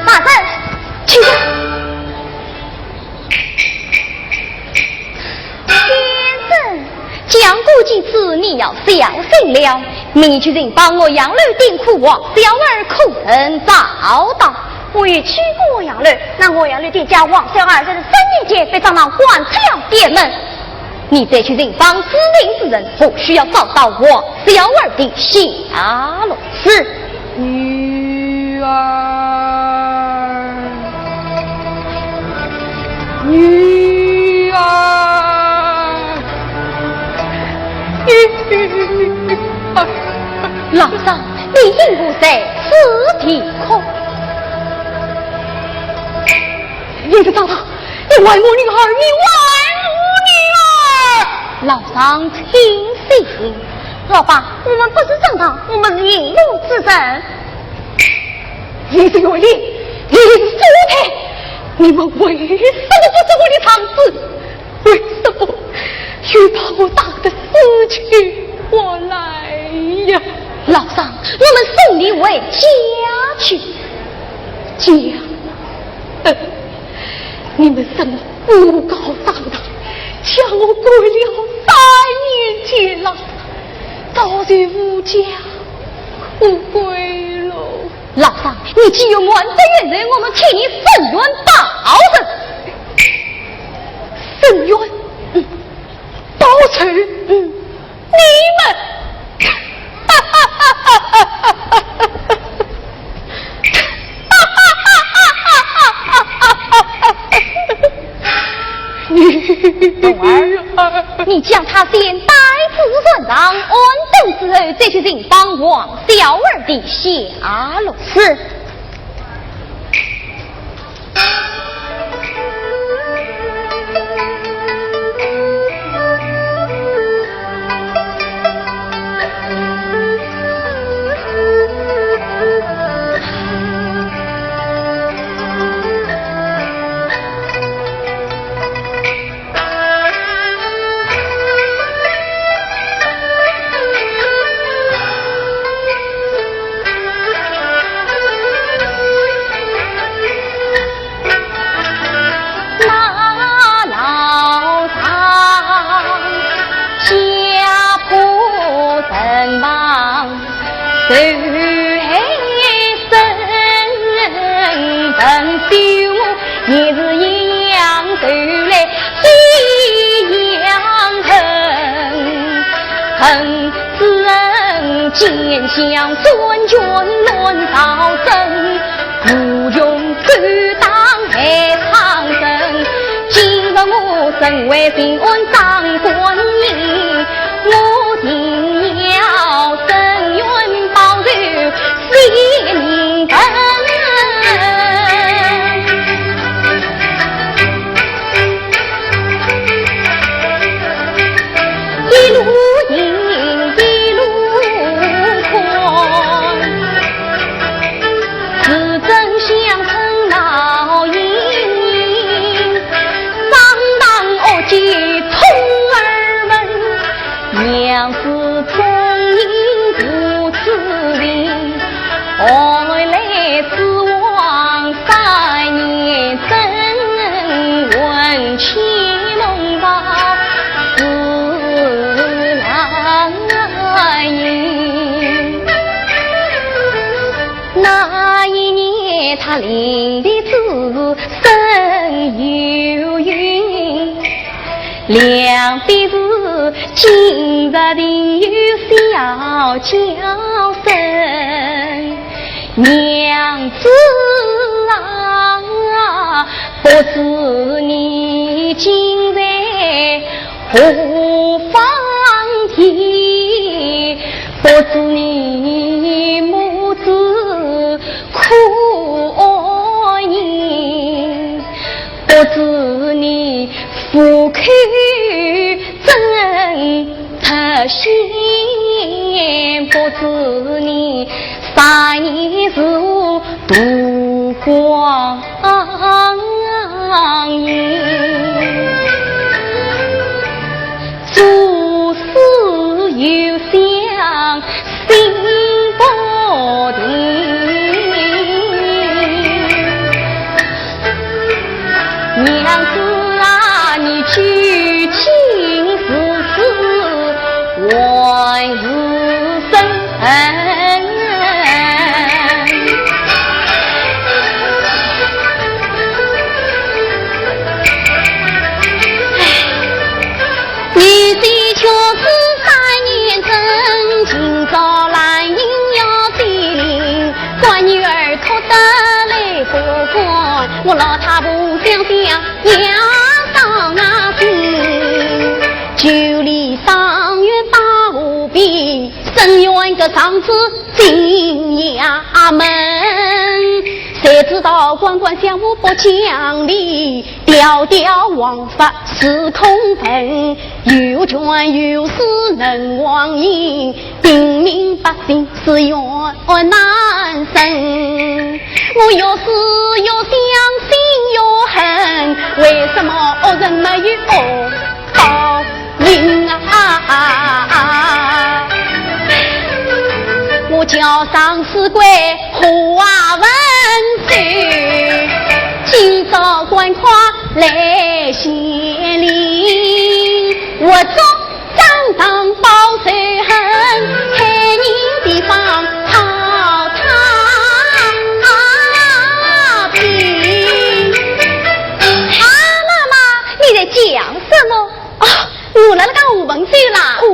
大人，请坐。先生，讲古今此，你要小心了。明日去寻访洛阳楼店铺王小二，可曾找到？我已去过洛阳楼，那洛阳楼店家王小二在这三年前被张当关出了店门。 你再去寻访知名之人，或许要找到王小二的下落。是。女儿，女儿，女儿。老丈，你因何在此啼哭？你是张当， 你还我女儿，你还我女儿！老丈清醒。老伯，我们不是张当，我们是引路之人。你是袁林，你是苏泰，你们为什么不做我的长子？为什么又把我打得死去活来呀？老丈，我们送你回家去。家？ 你们说我诬告张当，将我关了三年监牢，早就无家无归喽。老丈，你你既有满德元帅，我们替你伸冤报仇。伸冤？嗯。报仇？嗯。你们！你……冬儿，你将他先带至船上，安顿之后，再去寻访王小二的下落。是。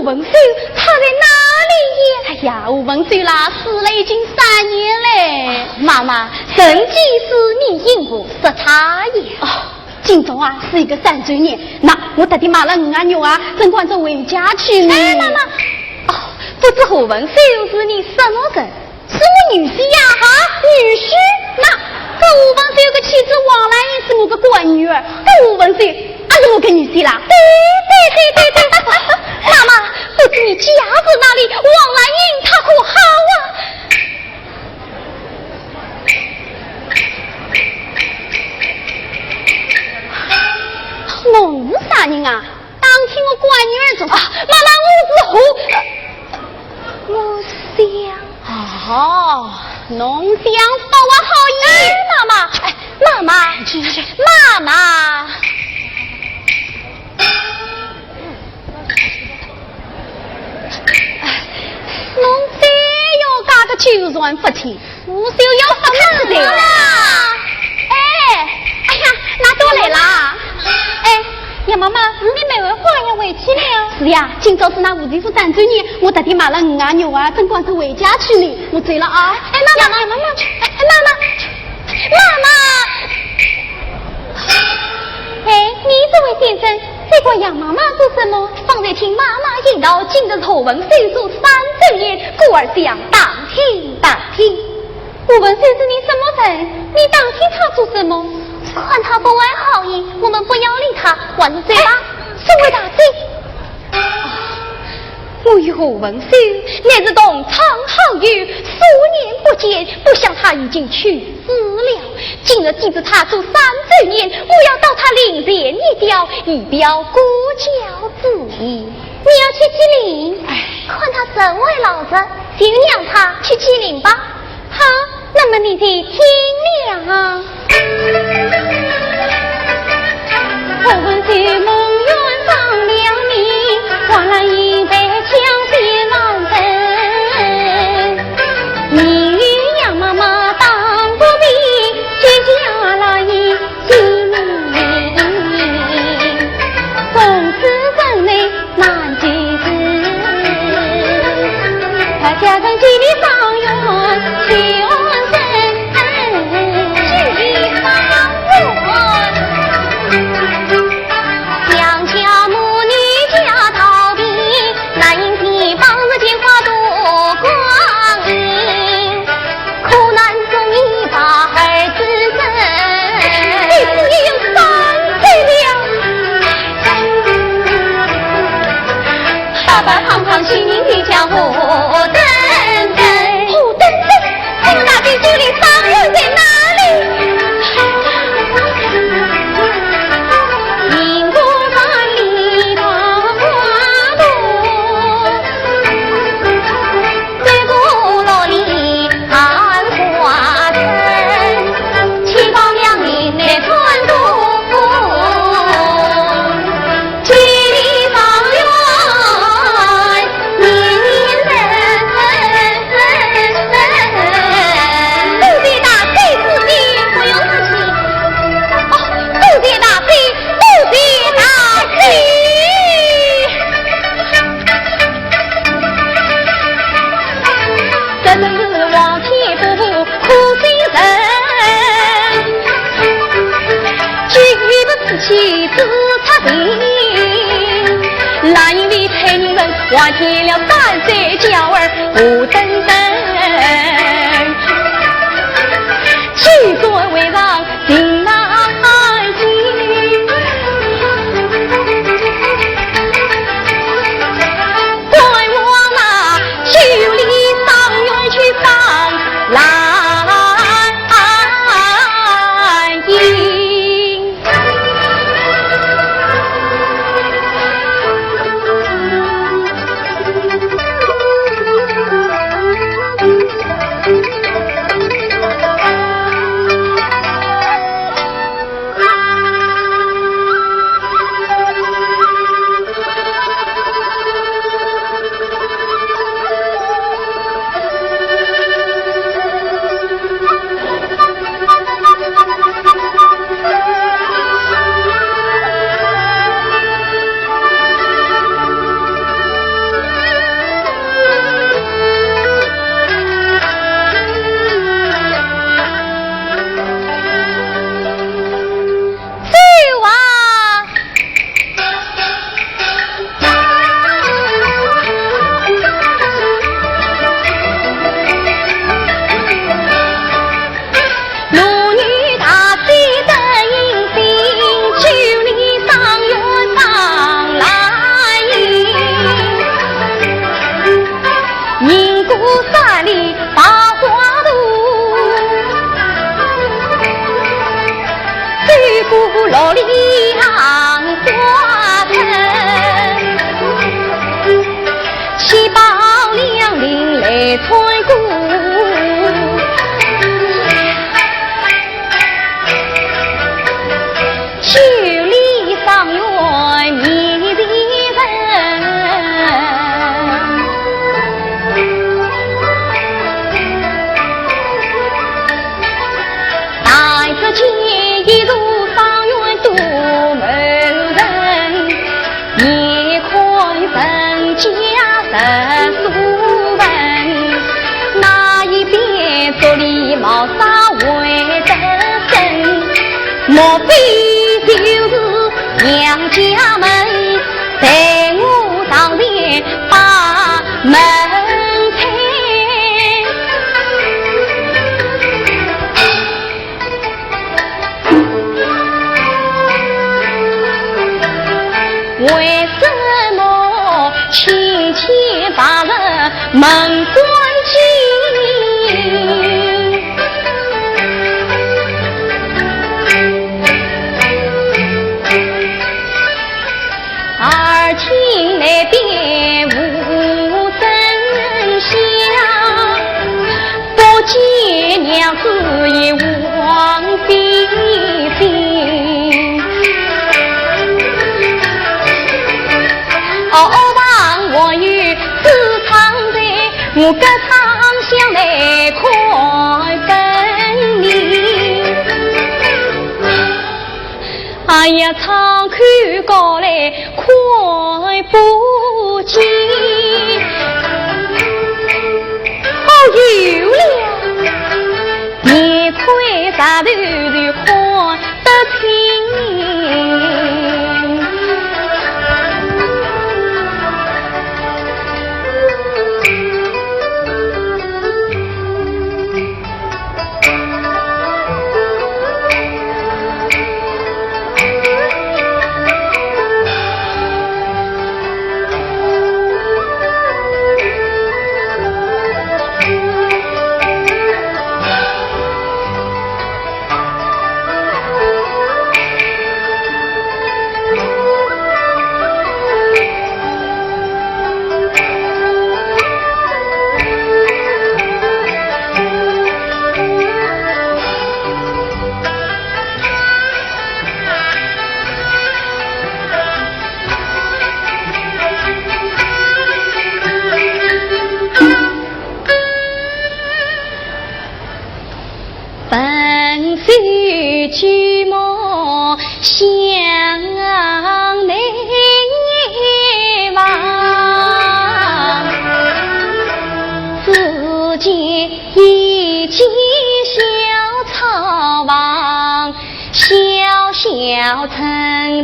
文秀他在哪里呀？哎呀，吴文秀啦，死了已经三年嘞。妈妈，人既死，你因何说他呀？哦，今朝啊，是一个三周年，那我特地买了鱼啊肉啊，正赶着回家去呢。哎，妈妈，哦，不知吴文秀是你什么人？ 是我女婿呀。哈？女婿？那，这吴文秀个妻子王兰英是我个干女儿，这吴文秀也是我个女婿啦。对，对，对，对，对。妈妈，不知你家住哪里？王兰英她可好啊？侬是啥人啊？ 打听我干女儿做啥？啊，妈妈，我是何，我想……哦，侬想说我好意。哎，妈妈，哎，妈妈，去，去，去。妈妈。哎，侬再要加个纠缠不清， 我就要发脾气了。哎，哎呀，㑚到来啦。哎，杨妈妈，你没文化要回去了？是呀，今朝是㑚吴继富三周年，我特地买了鱼啊肉啊，正赶着回家去呢。我走了啊。哎，妈妈，杨妈妈，哎，妈妈，妈妈。哎，你这位先生，在管杨妈妈做什么？方才听妈妈言道，今日是吴文秀三周年，故而想打听打听。 吴文秀是你什么人？你打听他做什么？看他不怀好意，我们不要理他，还是走吧。哎，送回大姐。啊，我与吴文秀乃是同窗好友，数年不见，不想他已经去世了。今日记住他做三周年，我要到他灵前一吊，以表过交之意。你要去祭灵？哎。看他这位老人，就让他去祭灵吧。 好，那么你就听了。莫非就是娘家门，待我上前把门开。为什么亲戚把人门关紧？ 而今那边无声响，不见娘子也往飞行。哦，旁还有紫窗台，我隔窗向来看分明。 哎呀，窗口高来看不见。哦，有了，一块石头就看得清。 本是举目相望，只见一间小草房，小小陈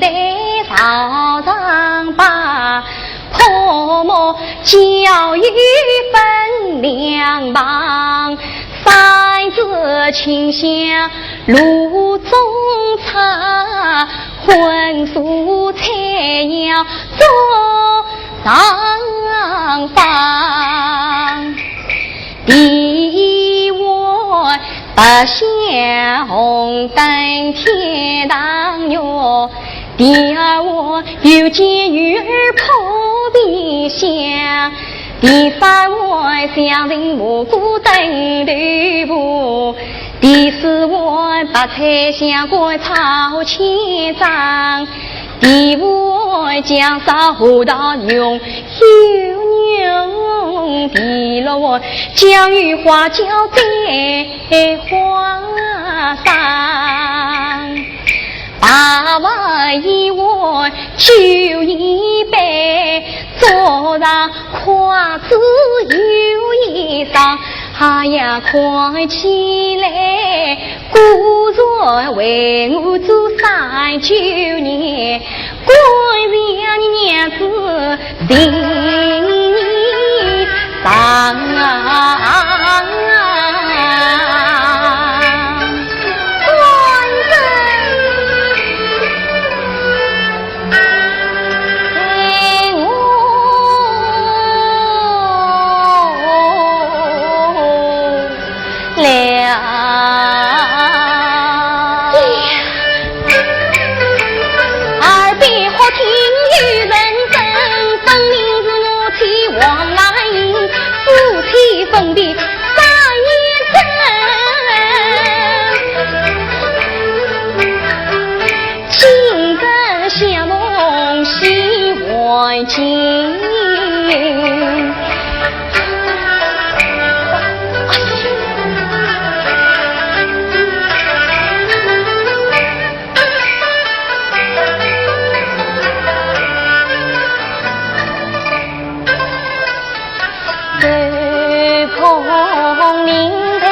台朝上摆， 泼墨交椅分两旁，扇子清香炉中插，荤素菜肴桌上放。第一碗八仙红灯天堂月， 第二碗有见女儿破皮香，第三碗香芹蘑菇炖豆腐，第四碗白菜香菇炒千张，第五碗酱烧核桃用油弄，第六碗酱油花椒蛋花生。 八碗一碗酒一杯，桌上筷子有一双。哎呀，看起来果然为我做三九年，果然娘子情意长啊。 官人。哎，我来啊。 耳边忽听有人声，分明是我妻王兰英，夫妻分别三年整。今朝相逢喜还亲。 对碰灵台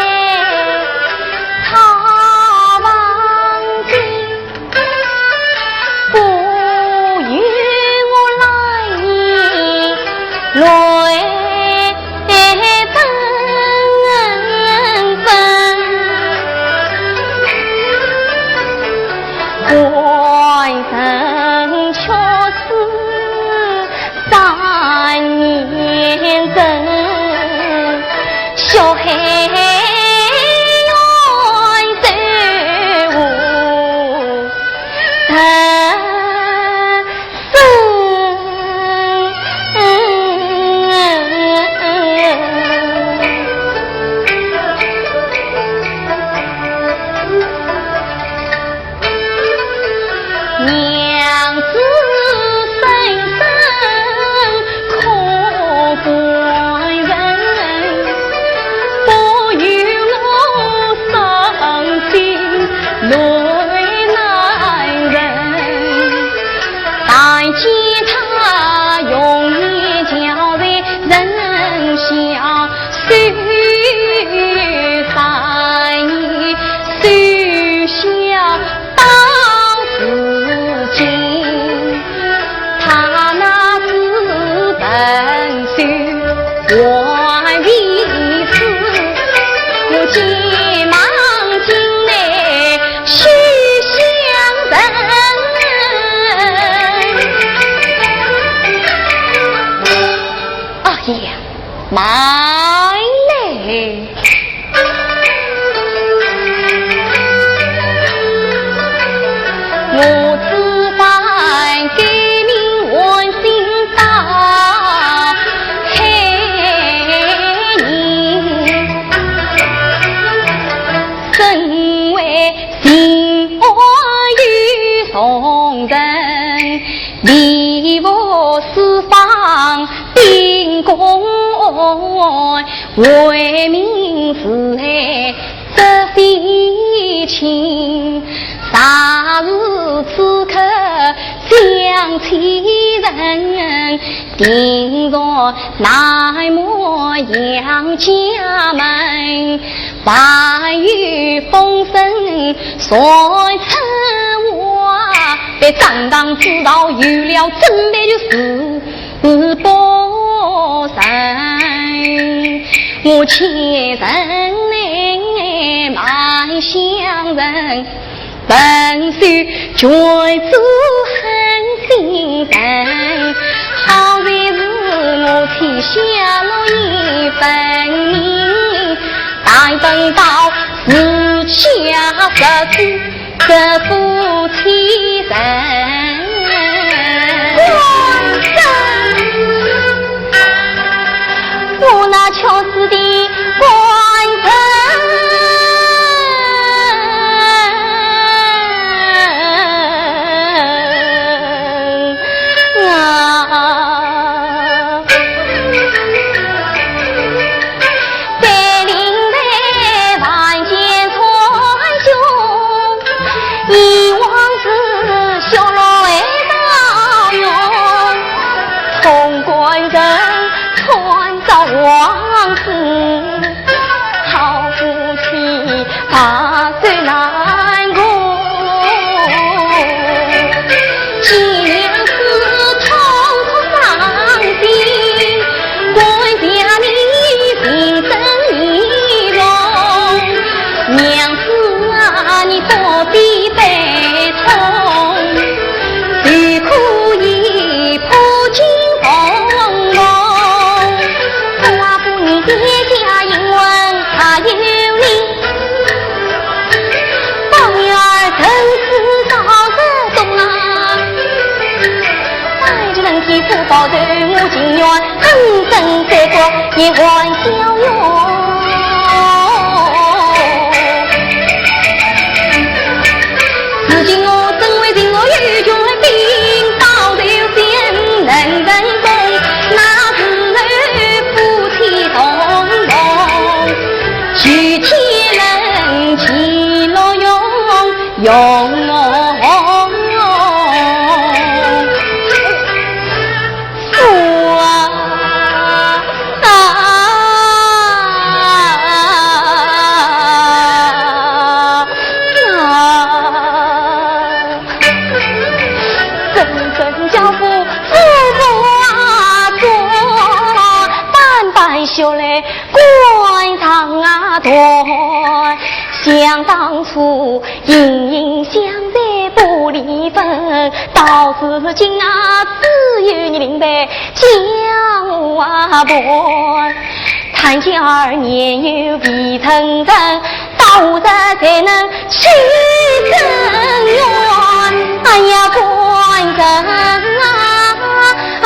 草房间。娘子声声可感人，不由我伤心泪难忍。但见她容颜憔悴，人笑 羞煞意，羞笑到如今。她那紫衫袖还未湿，我急忙进来去相认。哎呀，慢来！ 我此番改名换姓到海宁，身为秦汉有重臣，李府四方 宾馆，为民除害这非亲。若是此刻想起人，定然难抹杨家门。 万有风声传出外，被张唐知道有了，准备就是不成。我且忍耐慢相认， 本是君子狠心人，好在是我天下落已分明，但等到自家失志，这夫妻人。官人，我那屈死的官人。 啊，在灵台万箭穿胸，一往事血泪倒涌，痛官人穿着黄丝，好夫妻 白首难共。见娘子痛哭伤心，跪下你情深意重。娘子啊，你不必悲痛，谁可以 破镜重圆。我不你爹爹英文还有你，宝玉儿读书早得多啊。带着人间福报头，我情愿恩深三国也还小哟。 如今我身为秦汉有权兵，到头先能成功，那时候夫妻同房，举起人其乐融融。夫啊，啊，啊，真正叫我夫妇啊，做半半袖来 官场啊断。想当初，隐隐相随不离分，到如今啊，只有你明白将我啊伴。看见儿年幼未成人，到日才能去更圆。哎呀，官人啊，啊，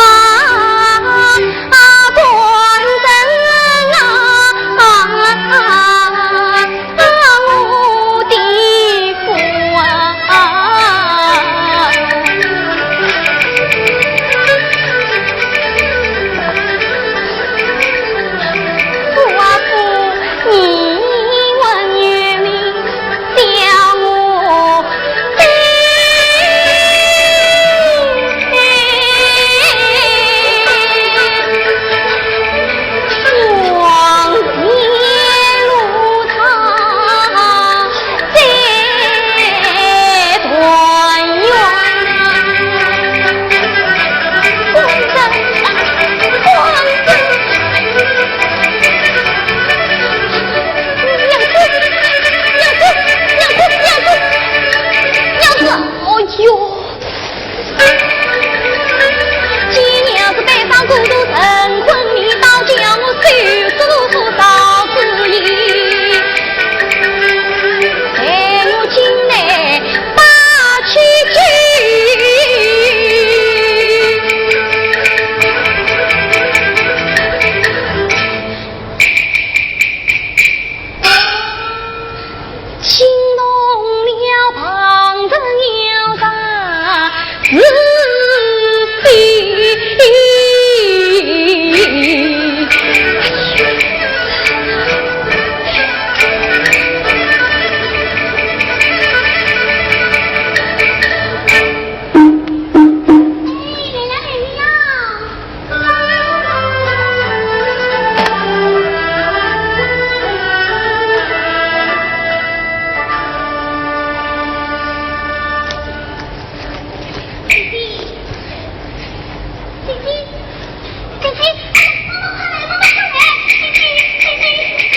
啊，官人啊，啊，啊，我的父啊！ 我父，你问于民，叫我悲。望见路上 再团圆。官人，官人，娘子，娘子，娘子，娘子，娘子，哎呦！ 见娘子背上骨头，神魂颠倒，叫我收拾路所造次意，待我进来把酒敬。 惊动了旁人要杀是非。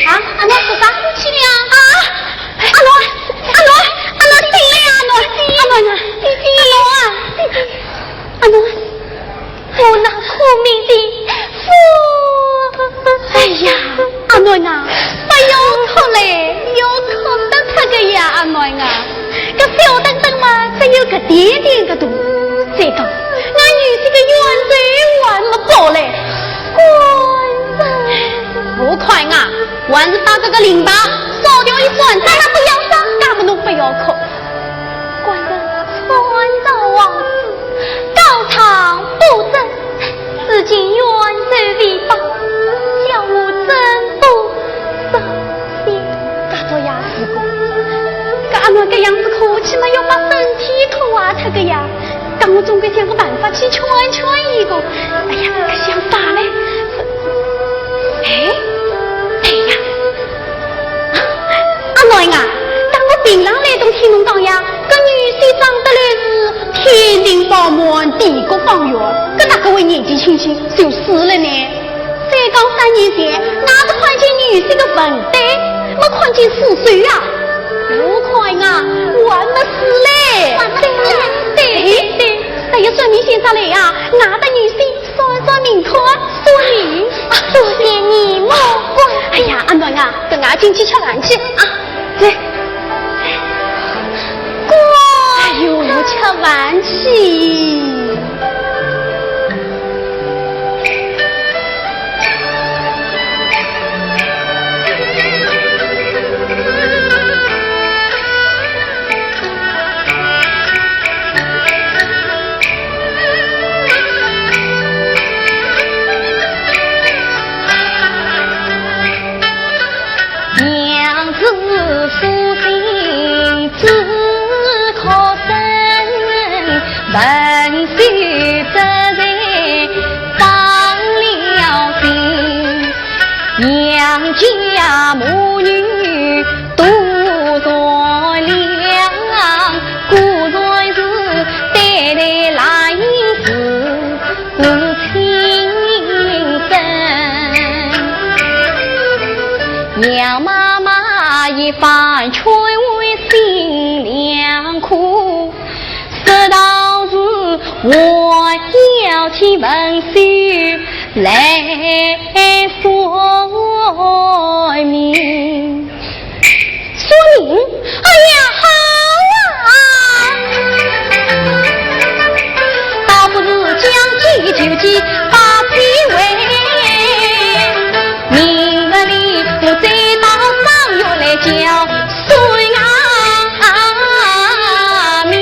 啊，阿奴做啥？哭起来啊？啊，阿奴，阿奴，阿奴醒来啊，阿奴，阿奴啊，阿奴啊，阿奴。 我那苦命的夫。哎呀，阿囡啊，不要哭嘞，要哭得出个呀，阿囡啊。搿小灯灯嘛，只有搿点点个大，再讲，俺女婿个冤仇还没报嘞。官人。吴快啊，还是把搿个令牌烧掉一算，让他不要烧，那么侬不要哭。官人，穿着王子，高堂不正， 如今冤仇未报，叫我怎不伤心？大少爷，是个，搿阿囡搿样子哭起嘛，要把身体拖坏脱个呀。搿我总归想个办法去劝劝伊个。哎呀，搿想啥嘞？哎，对呀， 阿囡啊，当我平常来都听侬讲呀，搿女婿长得来是天庭饱满，地阁方圆，搿哪个会年纪轻轻就死了呢？再讲三年前，俺是看见女婿个坟堆，没看见尸首啊。我看啊，还没死嘞。还没死嘞。对，对，对。哎呀，算命先生来呀，俺的女婿 算算命，看算命。啊，多谢你，母官。哎呀，阿囡啊，跟俺进去吃饭去啊。来。官。哎呦，吃饭去。 娘子夫人只可生，文秀则在伤了心。杨家母女 多善良，果然是对待那英子是亲生。杨妈妈一番劝慰心良苦，说道是还要替文秀来算命。算命？哎呀，好啊！倒不如将计就计，把计为。明日里我再到赏月来叫算啊命。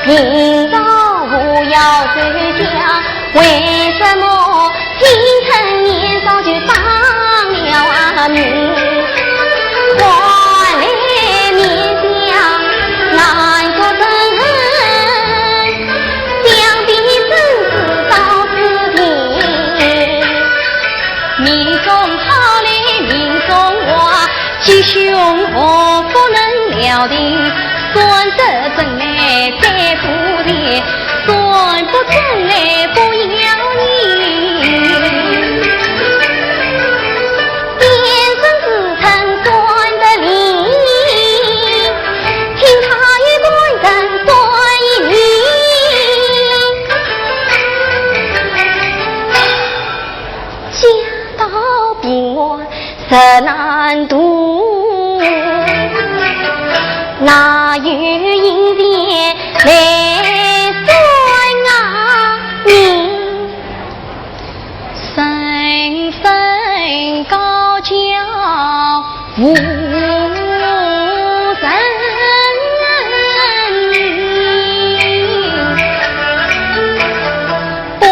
明朝我要出嫁，为什么青春年少就伤了啊命？换来面相难做人，想必真是遭此情。命中好来命中坏，吉凶祸福能料定，算得真来再不提，算不真来不要紧。天生自称算得灵，听他一段人算一命。 家道贫寒实难度，哪有银钱来算啊命？人生高桥无人，不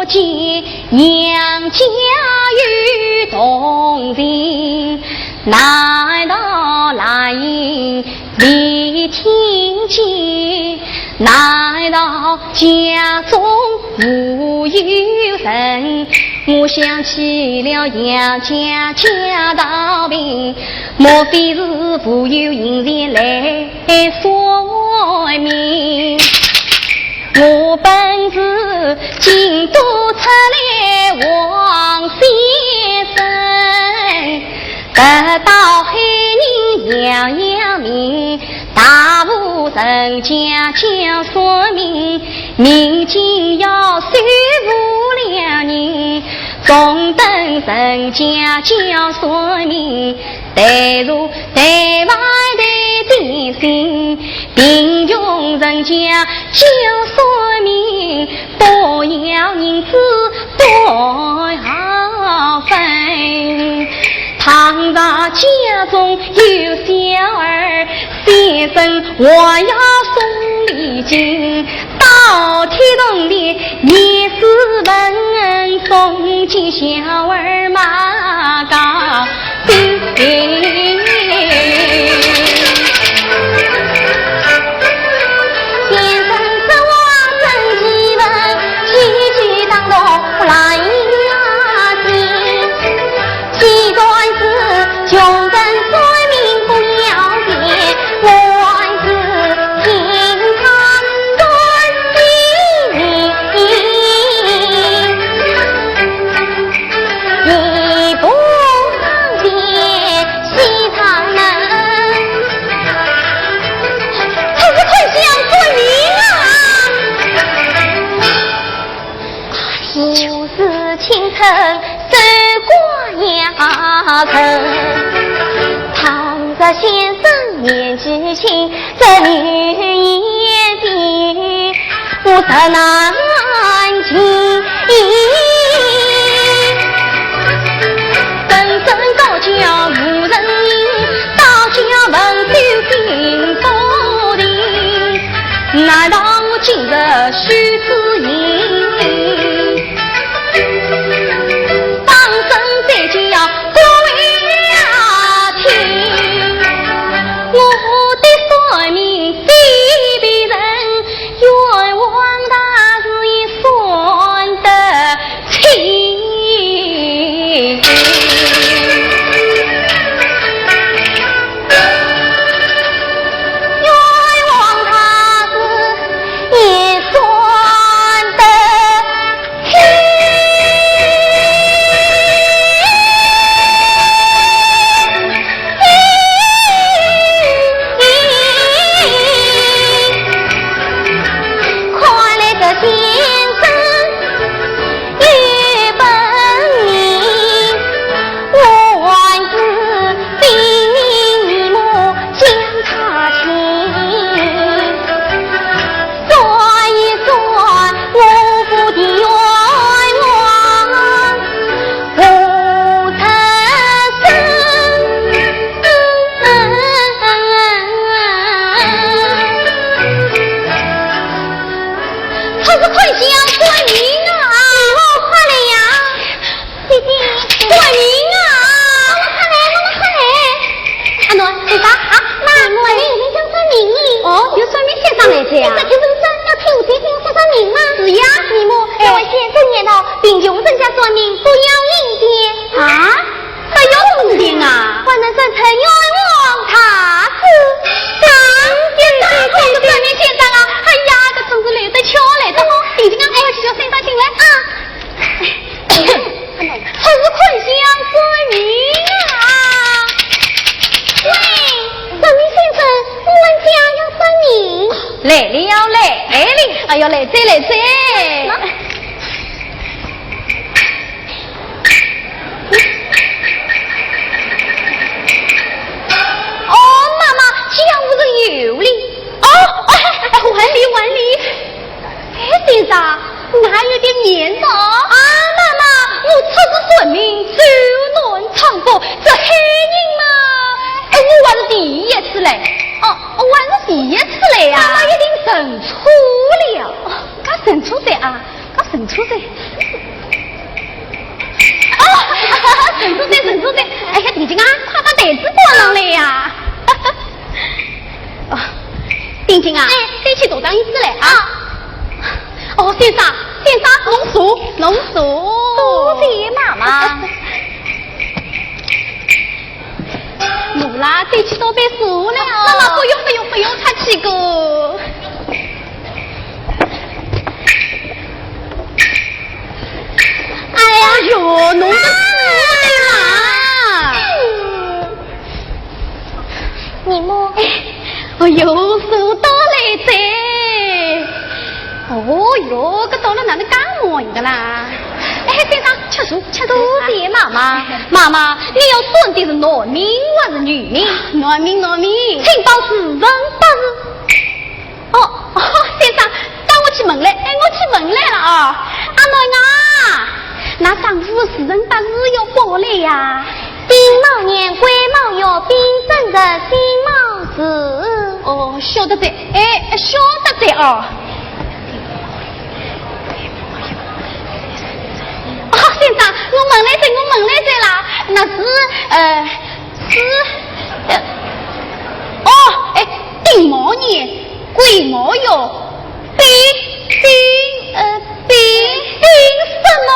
见 娘家有同情，难道兰英未听见？难道家中无有人？我想起了杨家家道贫，莫非是无有银钱来算命？ 我本是京都出来王先生，得到海宁娘娘命，大户人家叫算命，命金要收服两人，中等人家叫算命， 待茶待饭待点心，贫穷人家叫算命，不要银子不好分。倘若家中有小儿，先生还要送礼金， 到天堂里也是问送给小儿马高兴。先生说话真奇闻，句句当中来呀信。 既然是穷人算命不要紧，我还是听他算的命，你不方便细唱呢。他是看相算命啊！ 不是青春守寡呀人，倘若先生年纪轻，这女言的我实难听。人生高桥无人行，到家门首心不定。 难道我今日许之行？放声再叫各位啊听，我的算命非别人，冤枉他是也算得 清。冤枉他是也算得清。看来这先生 有本领，我这样。你这条文章要替我姐姐说说明吗？是呀。你们，哎。要为先生念到，贫穷人家算命不要阴间。啊？还要阴间啊？还能生成冤枉大事。啊，对，对，对，对。算命先生啊，哎呀，这真是来得巧，来得好。定定啊，我要去叫先生进来啊。哎，他是看相算命啊。喂，算命先生，我们家要算命。来了，来了。哎呦，来哉，来哉。哦，妈妈，家务事有礼。哦，哦，还礼，还礼。哎，先生，哪有点面子哦？啊，妈妈，我出去算命，走南闯北，这海人嘛，哎，我还是第一次来。哦，我还是第一次来呀。妈妈一定认错了。哦，搿认错哉啊，搿认错哉。哦，认错哉，认错哉。哎呀，定定啊，快把台子关上来呀。哦，定定啊，哎。该去大堂椅子来啊。哦，先生，先生，侬坐，侬坐。多谢妈妈。我啦，再去倒杯茶来啊。妈妈，不用，不用，不用，客气个。哎呀，哎呦，侬个死的啦！你们，哎呦，是我倒来哉。哦哟，搿倒了哪能介慢的啦？哎，先生，吃茶，吃茶。多谢妈妈。妈妈，你要算的是男命还是女命？男命，男命。请报时辰八字。 哦，哦，先生，等我去问来，哎，我去问来了啊。阿囡啊，㑚丈夫时辰八字要报来呀？丁卯年，癸卯月，丙申日，辛卯时。哦，晓得哉，哎，晓得哉哦。哦，先生，我问来哉，我问来哉啦，那是，呃， 是，呃，哦，哎，丁卯年，癸卯月，丙，丙，呃，丙，丙什么？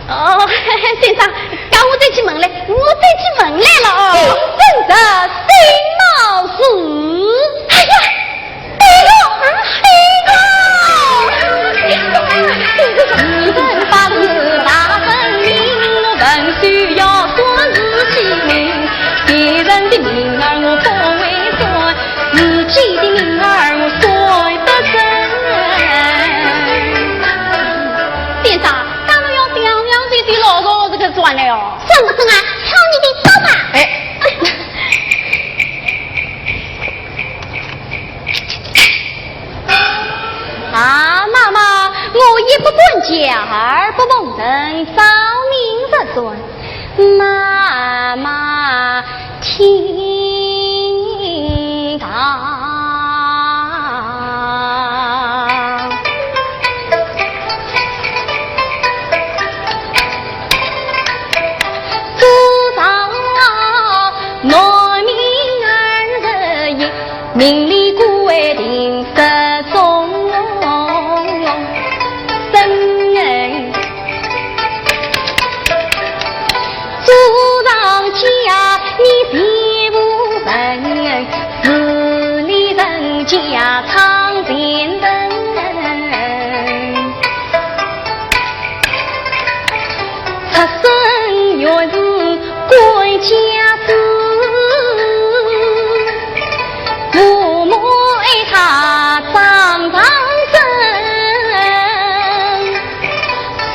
哦，先生，等我再去问来，我再去问来了哦。丙申日，辛卯时。哎呀， 先生，当然要想想这个算了哟。算不算啊？敲你的头发！哎。 啊，妈妈，我一不管家，二不奉承，照命实算。妈妈听道。做上农民二十一， 名利官位定失终身。做上家你全无人，是你人家唱前程。出身原是 官家子，父母爱他长长身。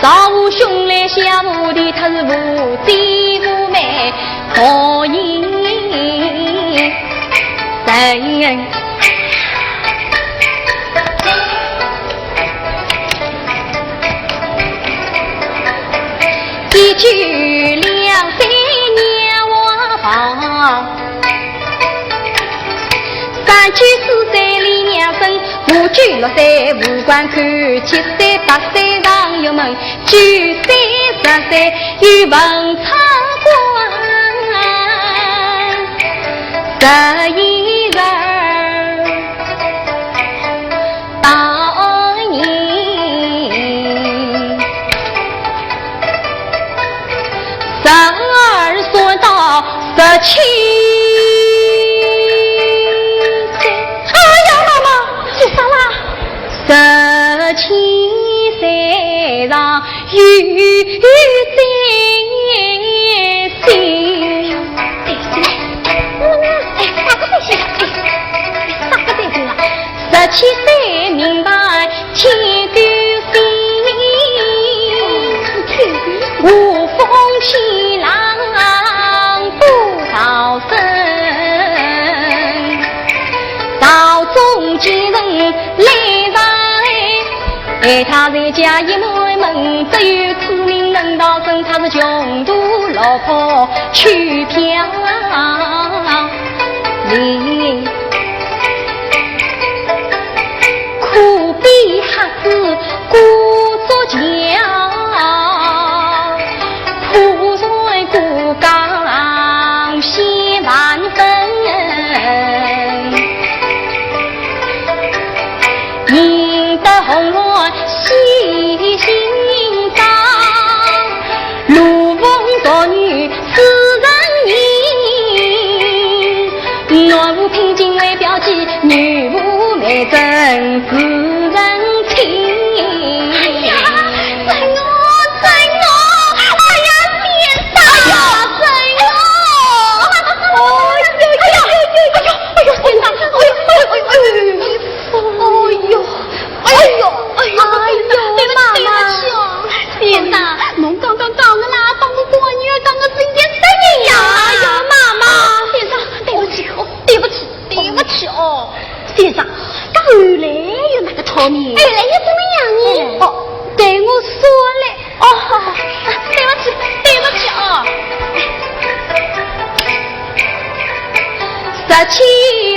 上无兄来下无弟，他是无姐无妹，何以成？ 一句两三年话旁，三句四岁李娘生，五句六岁无官看，七岁八岁上学门，九岁十岁又逢差官，十一岁。十七岁。哎呀，妈妈，做啥啦？十七岁上有对心。对心？哎，啥个对心啊？哎，啥个对心啊？十七岁明白 天地心，无风起浪不潮生。朝中见人来上来，哎，他在家一门门，只有出名门道深，他是穷途落魄去飘零。 苦逼瞎子过竹桥，破船过江险万分。宁得红鸾戏新装， 罗网捉女痴人情，男无品金为表记，女无美贞痴人情。哎呀，真哦，真哦，哎呀，先生，哎呀，真哦。哎呦，哎呦，哎呦，哎呦，先生，哎呦，哎呦，哎呦。 哎呦，哎呦，哎呦，哎呦，对不起，对不起哦。先生，侬刚刚讲的啦，帮我把女儿当个真的生人呀。哎呦，妈妈。先生，对不起哦，对不起，对不起哦。先生，搿后来又哪个讨呢？后来又怎么样呢？哦，对我说嘞。 哦，对不起，对不起哦。十七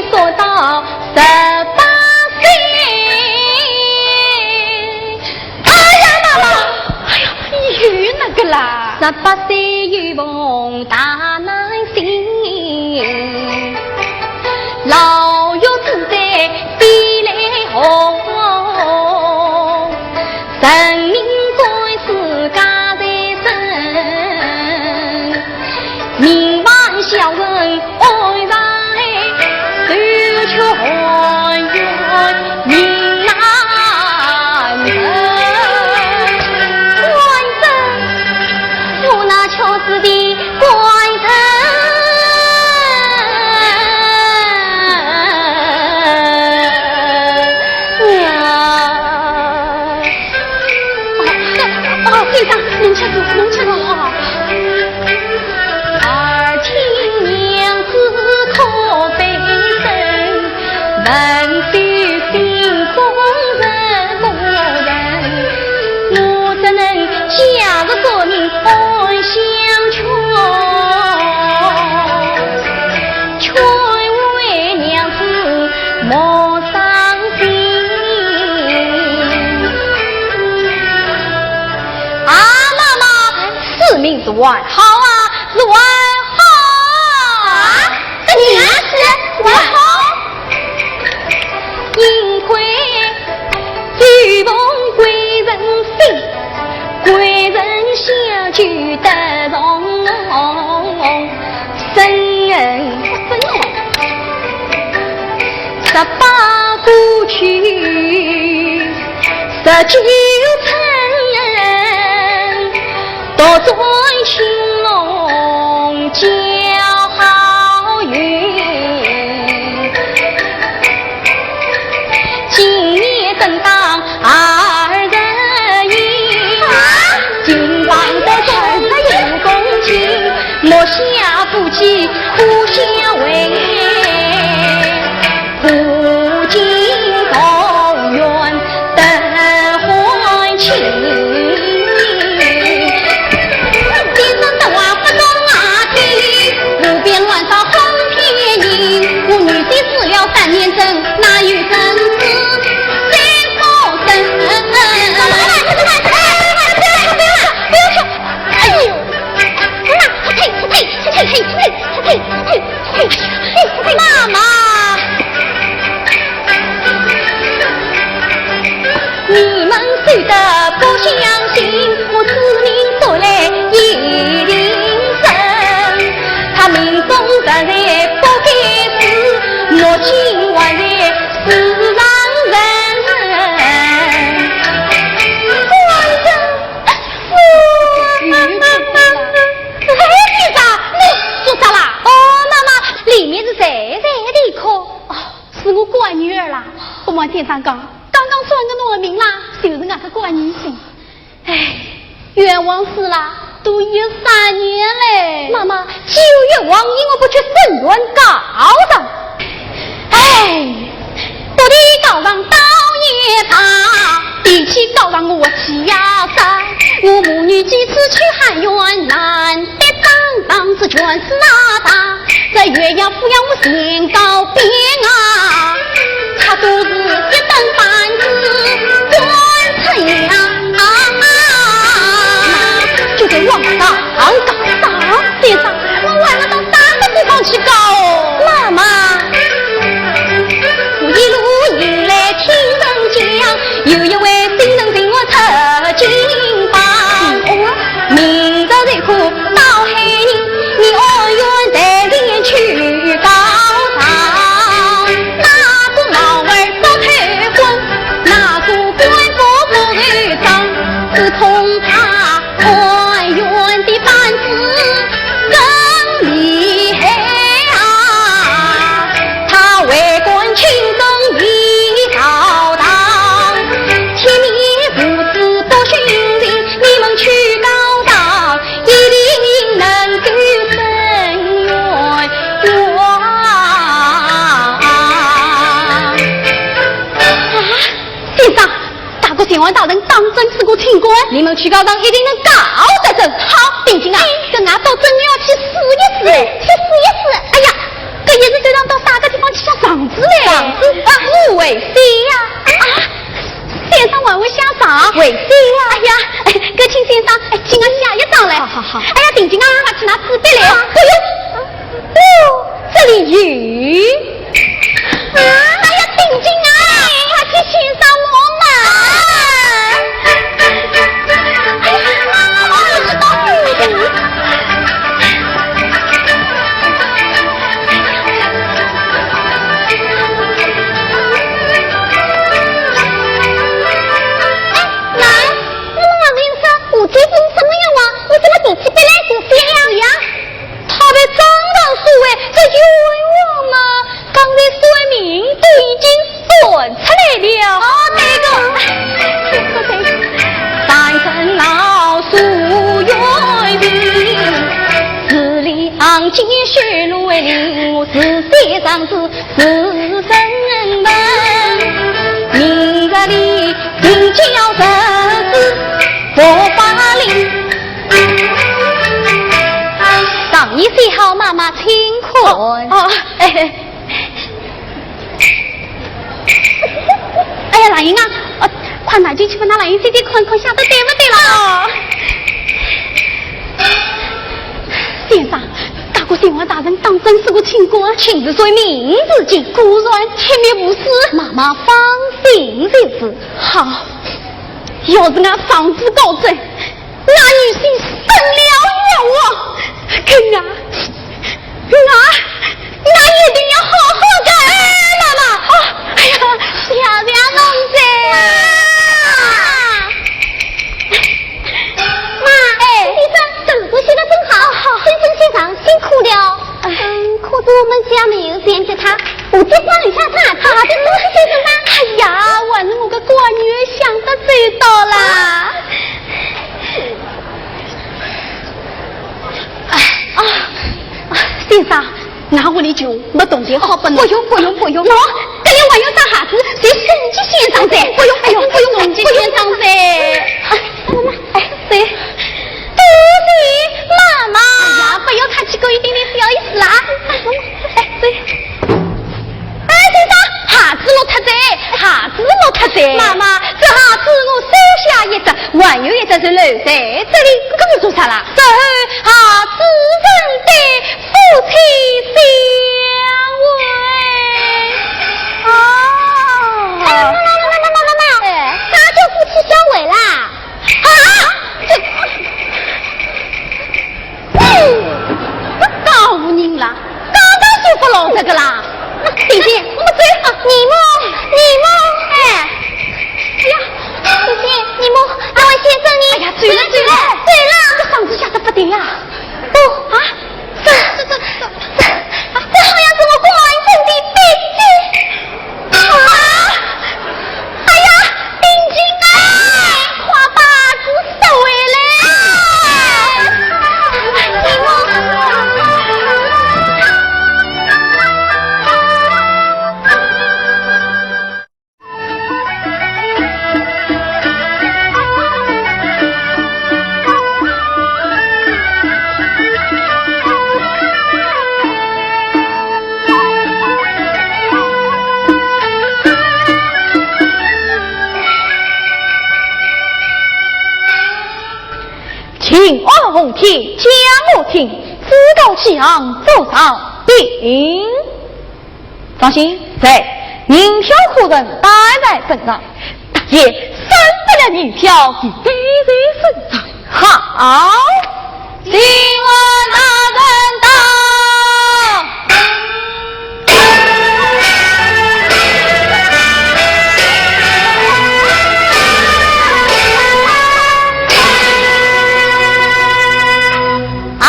说到十八岁，哎呀，妈妈，哎呀，又那个啦。十八岁又逢大难 心，牢狱之灾飞来祸，人命官司家在身，命犯小人安上来，手却含冤命难伸。官人，我那确实的 官人啊。哦，哦，先生，您吃茶，您吃茶啊。耳听娘子可悲声，问是心中人不人，我怎能假日做人 安相劝，劝慰娘子莫伤心。啊，妈妈，此命是还好啊，是还好啊。啊，这女儿是还好？幸亏 酒逢贵人心，贵人相救得重生。十八过去，十九春， 独尊青龙叫好运，今年登当二十一，金榜题名入宫去，莫笑夫妻苦相违。 破镜重圆得欢庆。先生的话不中啊听，河边乱找风骗人。我女婿死了三年整，哪有真子三个人？哎，不要去，不要去，哎呦，那，嘿，嘿，嘿，嘿，嘿，嘿，嘿，嘿，嘿。我听先生讲，刚刚转个奴的命啦，就是俺个官人信。哎，冤枉死啦，都有三年嘞。妈妈，既有冤枉，你我不去伸冤告状。哎，到底告状到也罢，比起告状我气呀杀，我母女几次去喊冤，难得当当是全是那大。 这月牙抚养我心高边啊，他都是一顿板子端出呀。就在王大好高大，先生，我还没到啥个地方去告哦？妈妈，我一路以来听人讲，有一位新人寻我出京吧。哦，明朝就可 到海宁，你按原台前去告状。那个老儿不退婚，那个官府不退账，只恐怕按原的板子更厉害啊！他为官清正义道道，天面父子不寻情，你们去告状， 一定能够伸冤枉。啊，先生，大国前王大人当真是个清官，你们去告状一定能告得成。好，定金啊，跟俺到正院去试一试。去试一试。哎呀，搿一试就让到啥个地方去下场子嘞？场子啊，我会写呀。啊，先生还会下场？会写呀。哎呀，搿请先生，哎，请俺写一张来。好好好。哎呀，定金啊，快去拿纸笔来。啊，不用。哦，这里有。啊，哎呀，定金啊，快去请上我们。哎呀，我不知道。 哎，来，那么俺们说，吴天凤什么冤枉？你怎么提起笔来就写呀？是呀，他被张大叔哎，这冤枉嘛，刚才算命都已经算出来了。哦，对个。三声老鼠冤情，字里行间血淋淋，我是三丈子 是人问，明日里定金要实施，不发令。上一些好，妈妈请看。哦，哎，哎呀，兰英啊，哦，快拿进去吧，拿兰英姐姐看看，写得对不对了？哦。先生， 大国先王大人当真是个清官，亲自算命字经，果然铁面无私。妈妈放心就是。好，要是俺上次告状，那女婿伸了冤枉，跟俺，俺，俺一定要好好的。哎，妈妈，哦，哎呀，谢谢侬哉。妈，哎，你说，等我现在正好，好，先生先生辛苦了。 嗯，可是我们家没有钱给他，我就帮一下他，他就不是先生吧？哎呀，还是我个官女想得周到啦。啊，啊，先生，俺屋里穷，没铜钿好拨侬。不用，不用，不用。喏，这里还有双鞋子，就送给先生噻。不用，哎呦，不用，送给先生噻。啊，哎，谁？ 多谢妈妈。哎呀，不要客气，我一点点小意思啦。哎，对。哎，先生，鞋子落脱哉，鞋子落脱哉。妈妈，这鞋子我收下一只，还有一只是留在这里，这个是做啥啦？这鞋子认得夫妻相会。哦。哎，妈妈，妈妈，妈妈，哎。啥叫夫妻相会啦？ 啊！这，嗯，这告人啦，刚刚就不老实个啦。姐姐，我们走啊。你们，你们，哎，哎呀，姐姐，你们，那位先生呢？哎呀，走了，走了，走了。这嗓子吓得不得了。不啊，这，这，这，这，这，这好像是我官人的笔迹。啊！听，讲我听，知道几行做上禀。张鑫，在，银票可曾带在身上？大爷，三百两银票已带在身上。好，请问大人到。 啊，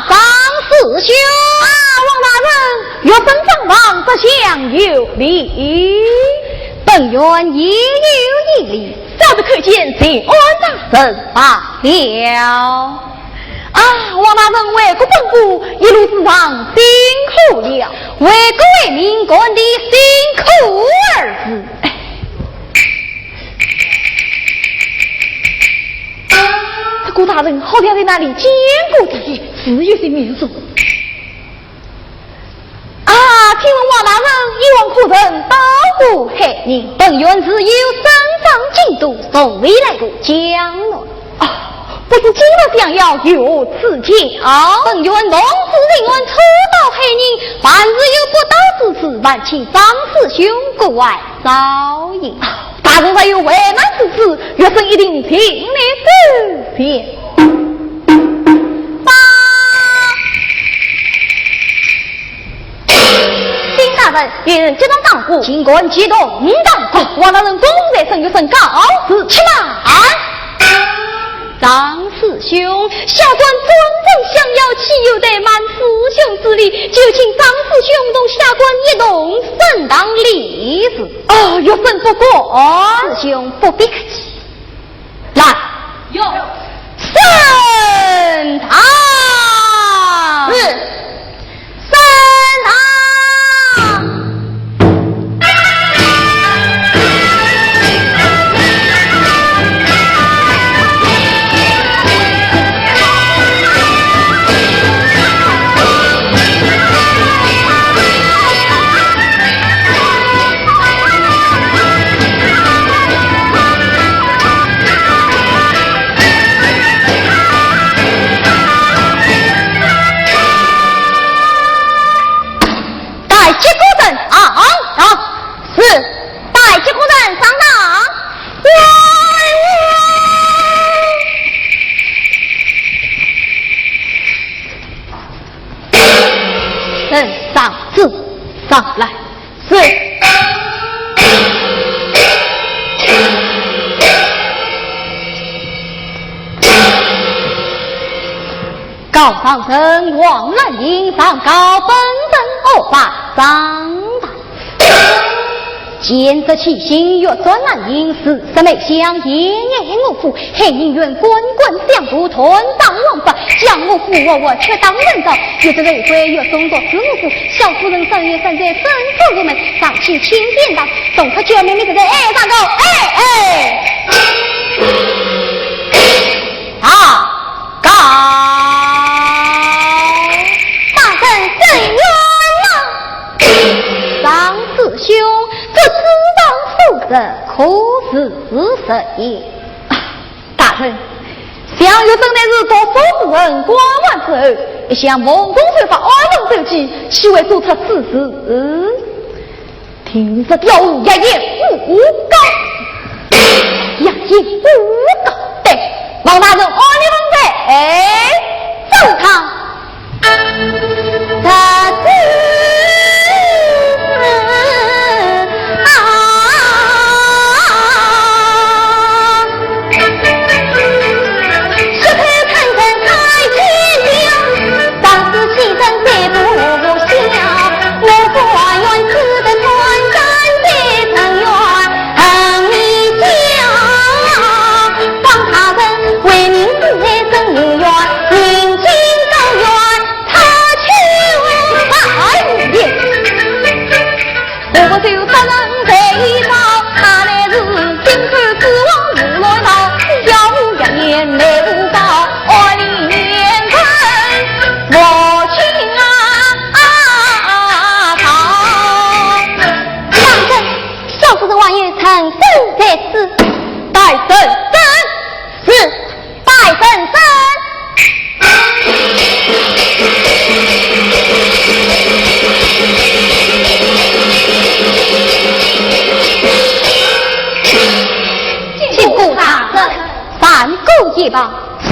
张师兄。啊，王大人，学生张望，这厢有礼。本院也有一礼，早日叩见谢安大人罢了。啊，王大人为国奔波，一路之上辛苦了。为国为民，干的辛苦二字。哎，这顾大人好像在哪里见过的，是有些面熟。啊，请问王大人，以往可曾到过海宁？本院自幼生长京都，从未来过江南。啊，不知今日相邀，有何赐教？本院奉旨请安初到海宁，凡事有不到之处，烦请张师兄过外 少爷。大人若有为难之事，学生一定尽力周全。报。禀大人，有人激动打鼓。竟敢激动打鼓！王大人公事在身，学生告辞，且慢。 张师兄，下官专程相邀，岂有怠慢师兄之理？就请张师兄同下官一同升堂理事。哦，学生不敢。师兄不必客气。来。有。升堂。是。 升堂。带接过人上堂。是。带接过人上堂。人上旨。上来。 是。告上人王兰英，上告本人恶霸张达。前者起行，欲转兰英，自设梅香，延安我府， 海宁县官官相护，断当王法，将我府活活屈当人道。有者后悔，欲送作死我府，小夫人三月三在深处入门，上请钦点当，动客叫妹妹在在哎，大哥，哎，哎。啊，告。大人伸冤了。张师兄，这世道所在，可是实也？ 大人，想学生乃是读书之人，官完之后，一向奉公守法，安分守己，岂会做出此事？定是刁无，一言无告。一言无告。对，王大人，按你们办。哎，走堂。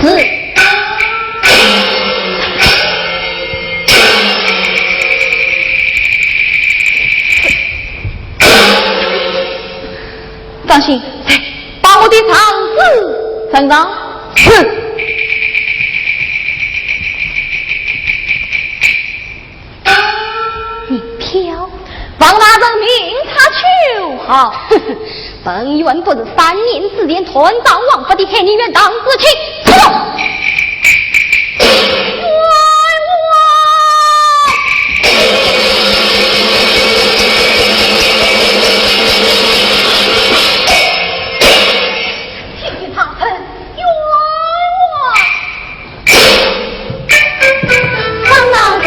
是。放心，把我的状纸呈上。是。你挑，王大人命他就好。本院不是三年之前断章王法的，害你院堂之气，出动！请大人冤枉！ 张大人，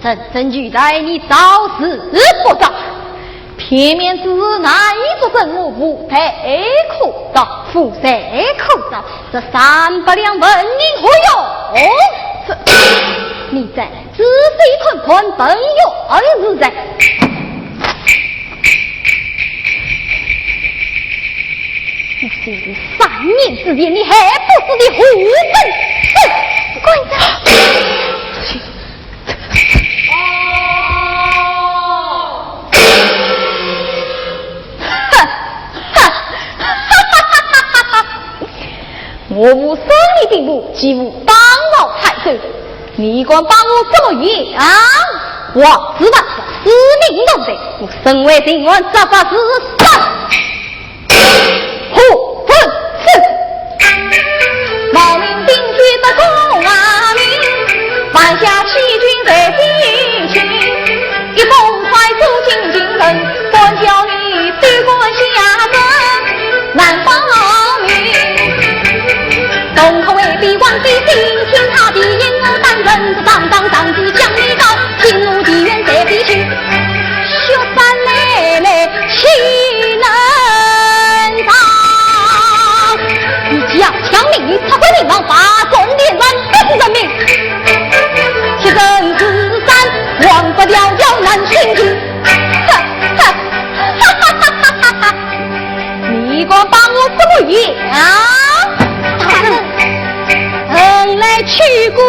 人证俱在，你招是不招？片面之词难以作证，我无罪可招，无罪可招，这三百两纹银何用？这，你再仔细看看，本院是谁？ 你是三年之前，你还不是的胡本？滚！我无生理病部，既无当朝太守，你敢把我怎么样？王子万死命无罪，我身为秦王，这法是杀！何本是？冒名顶举的功啊名，犯下欺君罪的行，一封快速进京呈， 官叫你对官下人难保命。东吴为帝王的心，天下第一我担任，是当当当子将你告，进入地院谁必去？雪山妹妹岂能当？你强抢民女，拆毁民房，把重点燃，不是人民。七人之战，王法条条难行军。 你敢把我怎么样？大人，恩来去过